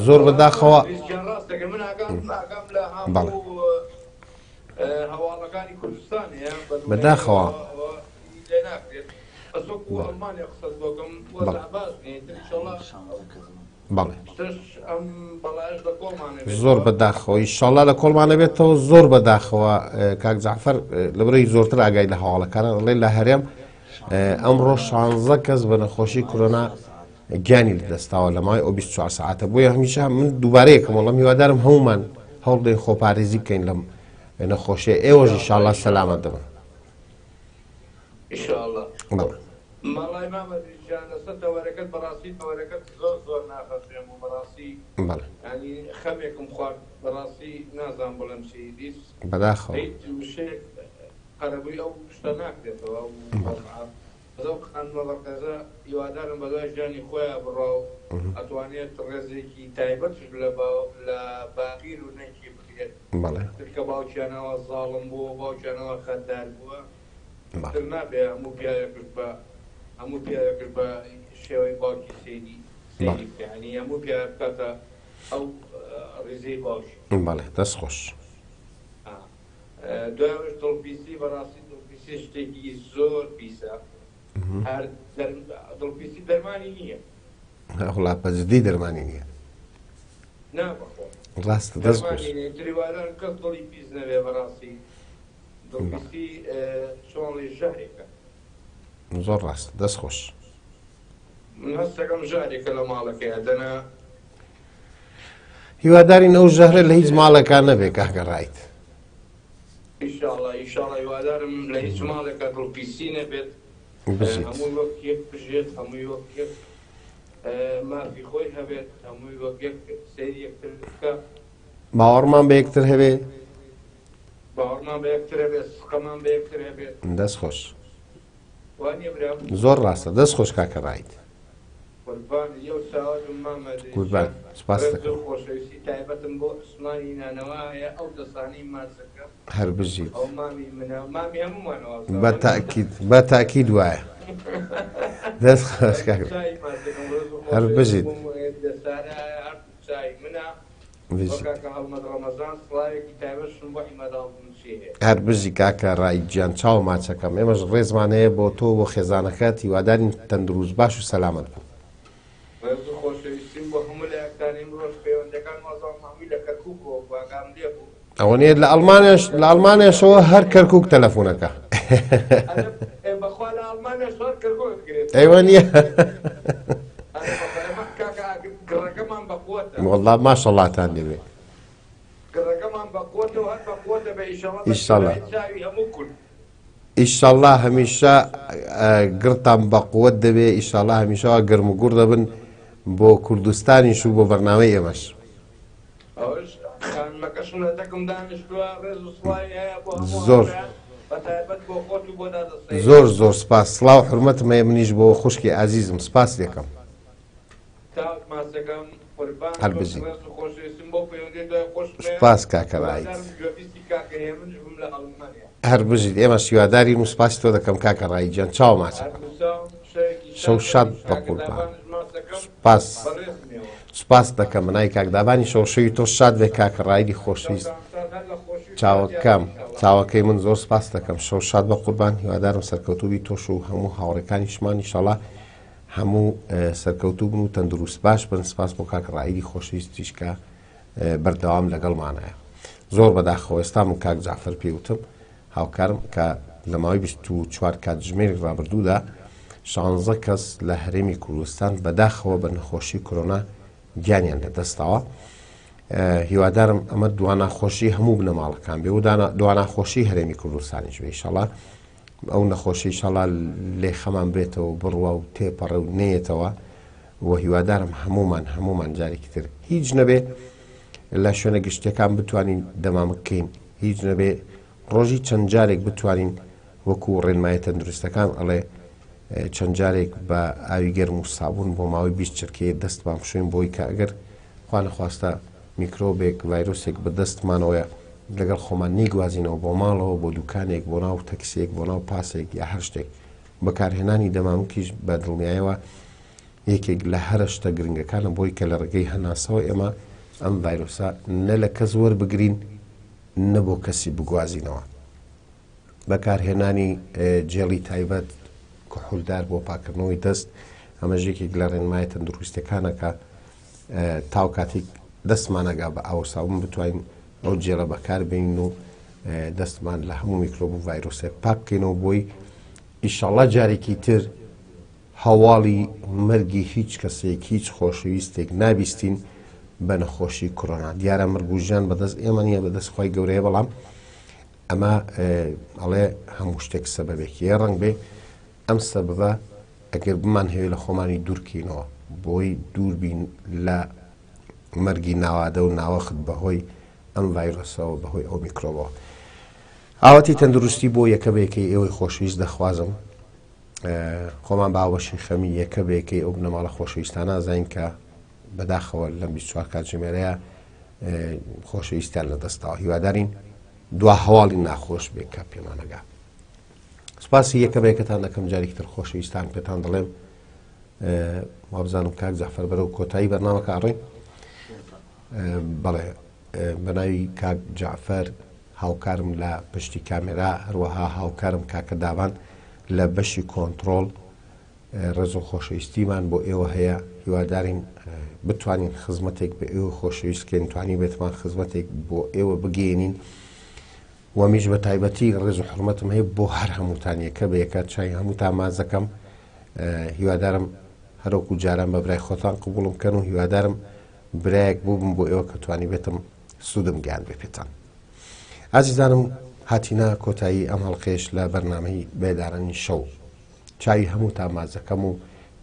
[SPEAKER 3] زۆر بەداخەوە بەڵێ بەداخەوە.
[SPEAKER 10] بەس وەکو ئەڵمانیا قسەت بۆ کەم وەزع باش نیە ئیتر ئیشەڵا
[SPEAKER 3] بەڵێ
[SPEAKER 10] شتەش ئەم بەڵایەش لە کۆڵمان نەبێتەوە.
[SPEAKER 3] زۆر بەداخەوە ئیشەڵا لە کۆڵمان نەبێتەوە زۆر بەداخەوە کاک جەعفەر لەبەرەی زۆرتر ئاگای لە هەواڵەکانە دەڵێ لە هەرێم ئەمڕۆ شانزە کەس بە نەخۆشی کۆرۆنا گیانی لەدەستاوە لە ماوەی ئەو 24 سەعاتە بۆیە هەمیشە من دووبارە یەکەم وەڵام هیوادارم هەمومان هەوڵ بدەین خۆپارێزی بکەین لەم نەخۆشیە ئێوەش ئیشاڵا سەلامەت دەبن.
[SPEAKER 10] ئیشاڵا.
[SPEAKER 3] بەڵێ.
[SPEAKER 10] مەڵای مامە دریس گیان لەسەر تەوەرەکەت بەڕاستی تەوەرەکەت زۆر زۆر ناخەزێن بوو بەڕاستی
[SPEAKER 3] بەڵێ.
[SPEAKER 10] یانی خەمێکم خوارد بەڕاستی نازانم بڵێم چی هیچ
[SPEAKER 3] بەداخەوە.
[SPEAKER 10] هیچ وشەیەک قەرەبووی ئەو شتە ناکرێتەوە ئەو وەزعە بەس ئەو خانمە بەڕێزە هیوادارم بەدوای ژیانی خۆیا بڕوا و ئەتوانێت ڕێزێکی تایبەتش لە لە باپیر و نەنکی بگرێت
[SPEAKER 3] بەڵێ.
[SPEAKER 10] تر کە باوکیان ئەوە زاڵم بووە و باوکیان ئەوە خەدار بووە تر نابێ هەموو پیاوێکش بە هەموو پیاوێکش بە شێوەی باوکی سەیری سەیری بکە یانی هەموو پیاوێک بکاتە ئەو ڕیزەی باوکی.
[SPEAKER 3] بەڵێ دەست خۆش.
[SPEAKER 10] دوای ئەوەش دڵپیسی بەڕاستی دڵپیسی شتێکی زۆر پیسە هەر دڵپیسی دەرمانی نییە.
[SPEAKER 3] وەڵا بە جدی دەرمانی نییە.
[SPEAKER 10] نا بەخوا.
[SPEAKER 3] ڕاستە دەست خۆش.
[SPEAKER 10] دەرمانی نییە تریواران کەس دڵی پیس نەبێ بەڕاستی دڵپیسی چۆنڵی ژەهرێکە.
[SPEAKER 3] زۆر ڕاستە دەست خۆش.
[SPEAKER 10] من هەستەکەم ژارێکە لە ماڵەکەیا دەنا.
[SPEAKER 3] هیوادارین ئەو ژەهرە لە هیچ ماڵێکا نەبێ کاکە ڕایت.
[SPEAKER 10] ئیشاڵا ئیشاڵا هیوادارم لە هیچ ماڵێکا دڵ پیسی نەبێت
[SPEAKER 3] بژیت.
[SPEAKER 10] هەمووی وەک یەک بژێت هەمووی وەک یەک مافی خۆی هەبێت هەمووی وەک یەک سەیری یەکتر بکا.
[SPEAKER 3] باوەڕمان بە یەکتر هەبێ.
[SPEAKER 10] باوەڕمان بە یەکتر هەبێت سقەمان بە یەکتر هەبێت.
[SPEAKER 3] دەست خۆش.
[SPEAKER 10] وانیە برام؟
[SPEAKER 3] زۆر ڕاستە دەست خۆش کاکە ڕایت.
[SPEAKER 10] قوربانی یەو چاوە بم مامە دەی
[SPEAKER 3] قوربان
[SPEAKER 10] گیان
[SPEAKER 3] سوپاست
[SPEAKER 10] ڕێز
[SPEAKER 3] دەکەم.
[SPEAKER 10] و خۆشەویستی تایبەتم بۆ عوسمانی نانەوا هەیە ئەو دەسانەی ماچەکەم
[SPEAKER 3] هەر بژیت.
[SPEAKER 10] ئەو مامی منە مامی هەموومانە وابزانم
[SPEAKER 3] بە
[SPEAKER 10] وانیە؟
[SPEAKER 3] تەئکید بە تەئکید وایە دەست خۆش کاک
[SPEAKER 10] چاوی ماچەکەم ڕێز و
[SPEAKER 3] هەر
[SPEAKER 10] خۆشەویستم
[SPEAKER 3] بژیت.
[SPEAKER 10] بۆ موئەیەد سارا هەیە هەردوو چاوی منە
[SPEAKER 3] بژیت. هەر بژی کاکە ڕائید گیان چاو ماچەکەم ئێمەش ڕێزمان هەیە بۆ تۆ و بۆ خێزانەکەت هیوادارین تەندروست باش و سەلامەت بن.
[SPEAKER 10] ڕێز و خۆشەویستیم بۆ هەموو لایەکتان ئیمڕۆش پەیوەندەکان وازانم هەمووی لە کەرکوکەوە بوو ئاگام لێ بوو.
[SPEAKER 3] ئەوە نیە لە ئەڵمانیاش لە ئەڵمانیاشەوە هەر کەرکوک تەلەفونەکە.
[SPEAKER 10] ئەرێ بەخوا لە ئەڵمانیاش هەر کەرکوک ئەگرێت.
[SPEAKER 3] ئەیوە نیە.
[SPEAKER 10] ئەرێ بەخوا ئێمە کاکە ئاگر گڕەکەمان بەقوەتە.
[SPEAKER 3] وەڵا ماشەڵاتان لێبێ.
[SPEAKER 10] گڕەکەمان بەقوەتە و هەر بەقوەتە بێ ئیشەڵا بە
[SPEAKER 3] ئیشەڵا.
[SPEAKER 10] چرای چاوی هەموو کورد.
[SPEAKER 3] ئیشەڵا هەمیشە گڕتان بەقوەت دەبێ ئیشەڵا هەمیشە وا گەرم و گوڕ دەبن بۆ کوردستانیش و بۆ بەرنامەی ئێمەش.
[SPEAKER 10] ئەوەش خانمەکەشم لە تەکم دانیشتووە ڕێز و سڵاوی هەیە بۆ هەموو
[SPEAKER 3] زۆر
[SPEAKER 10] هاوڕێیان بەتایبەت بۆ خۆت و بۆ دادە سەید.
[SPEAKER 3] زۆر زۆر سپاس سڵاو حورمەتم هەیە منیش بۆ خوشکی ئازیزم سپاست دەکەم.
[SPEAKER 10] چاوت ماچەکەم قوربانت
[SPEAKER 3] هەر
[SPEAKER 10] بم
[SPEAKER 3] بژیت.
[SPEAKER 10] ڕێز و خۆشەویستیم بۆ پەیوەندی دوای خۆشم هەیە
[SPEAKER 3] سپاس کاکە ڕائید.
[SPEAKER 10] هیوادارم گوێبیستی کاکە هێمنش بم لە ئەڵمانیا.
[SPEAKER 3] هەر بژیت ئێمەش هیوادارین و سپاسی تۆ دەکەم کاکە ڕائید گیان چاو ماچەکەم.
[SPEAKER 10] هەردوو چاوم شەوێکی
[SPEAKER 3] شەو
[SPEAKER 10] شاد
[SPEAKER 3] شاد
[SPEAKER 10] بەنیش
[SPEAKER 3] بە
[SPEAKER 10] کاکە
[SPEAKER 3] قوربان.
[SPEAKER 10] دابانش ماچەکەم
[SPEAKER 3] سپاس.
[SPEAKER 10] بەڕێزم ئێوە.
[SPEAKER 3] سوپاست دەکەم منای کاک دابانی شەو شەوی تۆش شاد بێ کاکە ڕایدی خۆشەویست چاوەکەم چاوەکەی من زۆر سپاست دەکەم شەو شاد بە قوربان هیوادارم سەرکەوتوبی تۆش و هەموو هاوڕێکانیشمان ئیشەڵا هەموو سەرکەوتوو بن و تەندروست باش بن سپاس بۆ کاک ڕایدی خۆشەویستیش کە بەردەوام لەگەڵمانایە زۆر بەداخەوە ئێستا من کاک جعفر پێوتم هاوکارم کە لە ماوەی 24 کاتژمێری ڕابردوودا شانزە کەس لە هەرێمی کوردستان بەداخەوە بە نەخۆشی کۆرۆنا گیانیان لەدەستداوە. هیوادارم ئەمە دواناخۆشی هەموو بنەماڵەکان بێ و دواناخۆشی هەرێمی کوردستانیش بێ ئیشەڵا ئەو نەخۆشی ئیشەڵا لێخەمان بێتەوە بڕوا و تێپەڕێ و نەیەتەوە و هیوادارم هەمومان هەمومان جارێکی تر هیچ نەبێ لە شوێنە گشتیەکان بتوانین دەمامک کەین هیچ نەبێ ڕۆژی چەند جارێک بتوانین وەکو ڕێنمایە تەندروستەکان ئەڵێ چەند جارێک بە ئاوی گەرم و سابون بۆ ماوەی 20 چرکەیە دەستمان بشۆین بۆی کە ئەگەر خوا نەخواستە میکرۆبێک ڤایرۆسێک بە دەستمانەوەیە لەگەڵ خۆمان نەیگوازینەوە بۆ ماڵەوە بۆ دوکانێک بۆ ناو تەکسیەک بۆ ناو پاسێک یا هەر شتێک بەکارهێنانی دەمامکیش بە دڵنیایەوە یەکێک لە هەرە شتە گرنگەکانە بۆی کە لە ڕێگەی هەناسەوە ئێمە ئەم ڤایرۆسە نە لە کەس وەربگرین نە بۆ کەسی بگوازینەوە. بەکارهێنانی جێڵی تایبەت کحولدار بۆ پاکردنەوەی دەست، ئەمەش یەکێک لە ڕێنمایە تەندروستیەکانە کە تاو کاتێک دەستمان ئەگا بە ئاو و سابون بتوانین ئەو جێڵە بەکار بێنین و دەستمان لە هەموو میکرۆب و ڤایرۆسێک پاک بکەینەوە بۆی ئیشەڵا جارێکی تر هەواڵی مەرگی هیچ کەسێک هیچ خۆشەویستێک نابیستین بە نەخۆشی کۆرۆنا دیارە مەرگ و ژیان بەدەست ئێمە نییە بەدەست خوای گەورەیە بەڵام ئەمە ئەڵێ هەموو شتێک سەبەبێکی هەیە ڕەنگ بێ ئەم سەبەبە ئەگەر بمان هەوێ لە خۆمانی دوورکەینەوە بۆی دوور بین لە مەرگی ناوادە و ناوەخت بەهۆی ئەم ڤایرۆسەوە بەهۆی ئەو میکرۆبەوە ئاواتی تەندروستی بۆ یەکە بە یەکەی ئێوەی خۆشەویست دەخوازم خۆمان باوەشی خەمی یەکە بە یەکەی ئەو بنەماڵە خۆشەویستانە زین کە بەداخەوە لەم 24 کاتژمێرەیە خۆشەویستیان لە دەستاوە هیوادارین دوا هەواڵی ناخۆش بێ کە پێمانەگا سپاسی یەکە بە یەکەتان دەکەم جارێکی تر خۆشەویستان پێتان دەڵێم وابزانم کاک جەعفەر بەرەو کۆتایی بەرنامەکە ئەڕۆین بەڵێ بە ناوی کاک جەعفەر هاوکارم لە پشتی کامێرا هەروەها هاوکارم کاکە دابان لە بەشی کۆنتترۆل ڕێز و خۆشەویستیمان بۆ ئێوە هەیە هیوادارین بتوانین خزمەتێک بە ئێوە خۆشەویست بکەین توانی بێتمان خزمەتێک بۆ ئێوە بگەێنین وەمیش بە تایبەتی ڕێز و حرمەتم هەیە بۆ هەر هەمووتان یەکە بە یەکە چای هەمووتان مازەکەم هیوادارم هەروەکو جاران بە برای خۆتان قبوڵم بکەن و هیوادارم برایەک بووبم بۆ ئێوە کە توانی بێتم سوودم گەیاند بێ پێتان ئازیزانم هاتینا کۆتایی ئەم هەڵقێش لە بەرنامەی بێدارانی شەو چاوی هەمووتان ماچ دەکەم و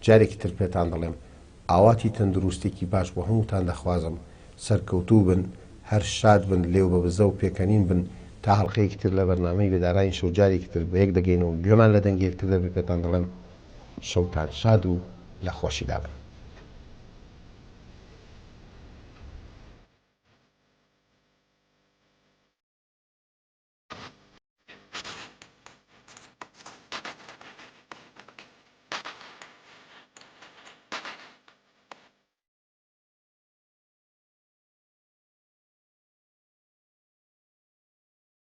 [SPEAKER 3] جارێکی تر پێتان دەڵێم ئاواتی تەندروستێکی باش بۆ هەمووتان دەخوازم سەرکەوتوو بن هەر شاد بن لێو بە بزە و پێکەنین بن تا هەڵقەیەکی تر لە بەرنامەی بێدارانی شەو جارێکی تر بەیەک دەگەین و گوێمان لە دەنگی یەکتر دەبێت پێتان دەڵێم شەوتان شاد و لە خۆشیدا بن.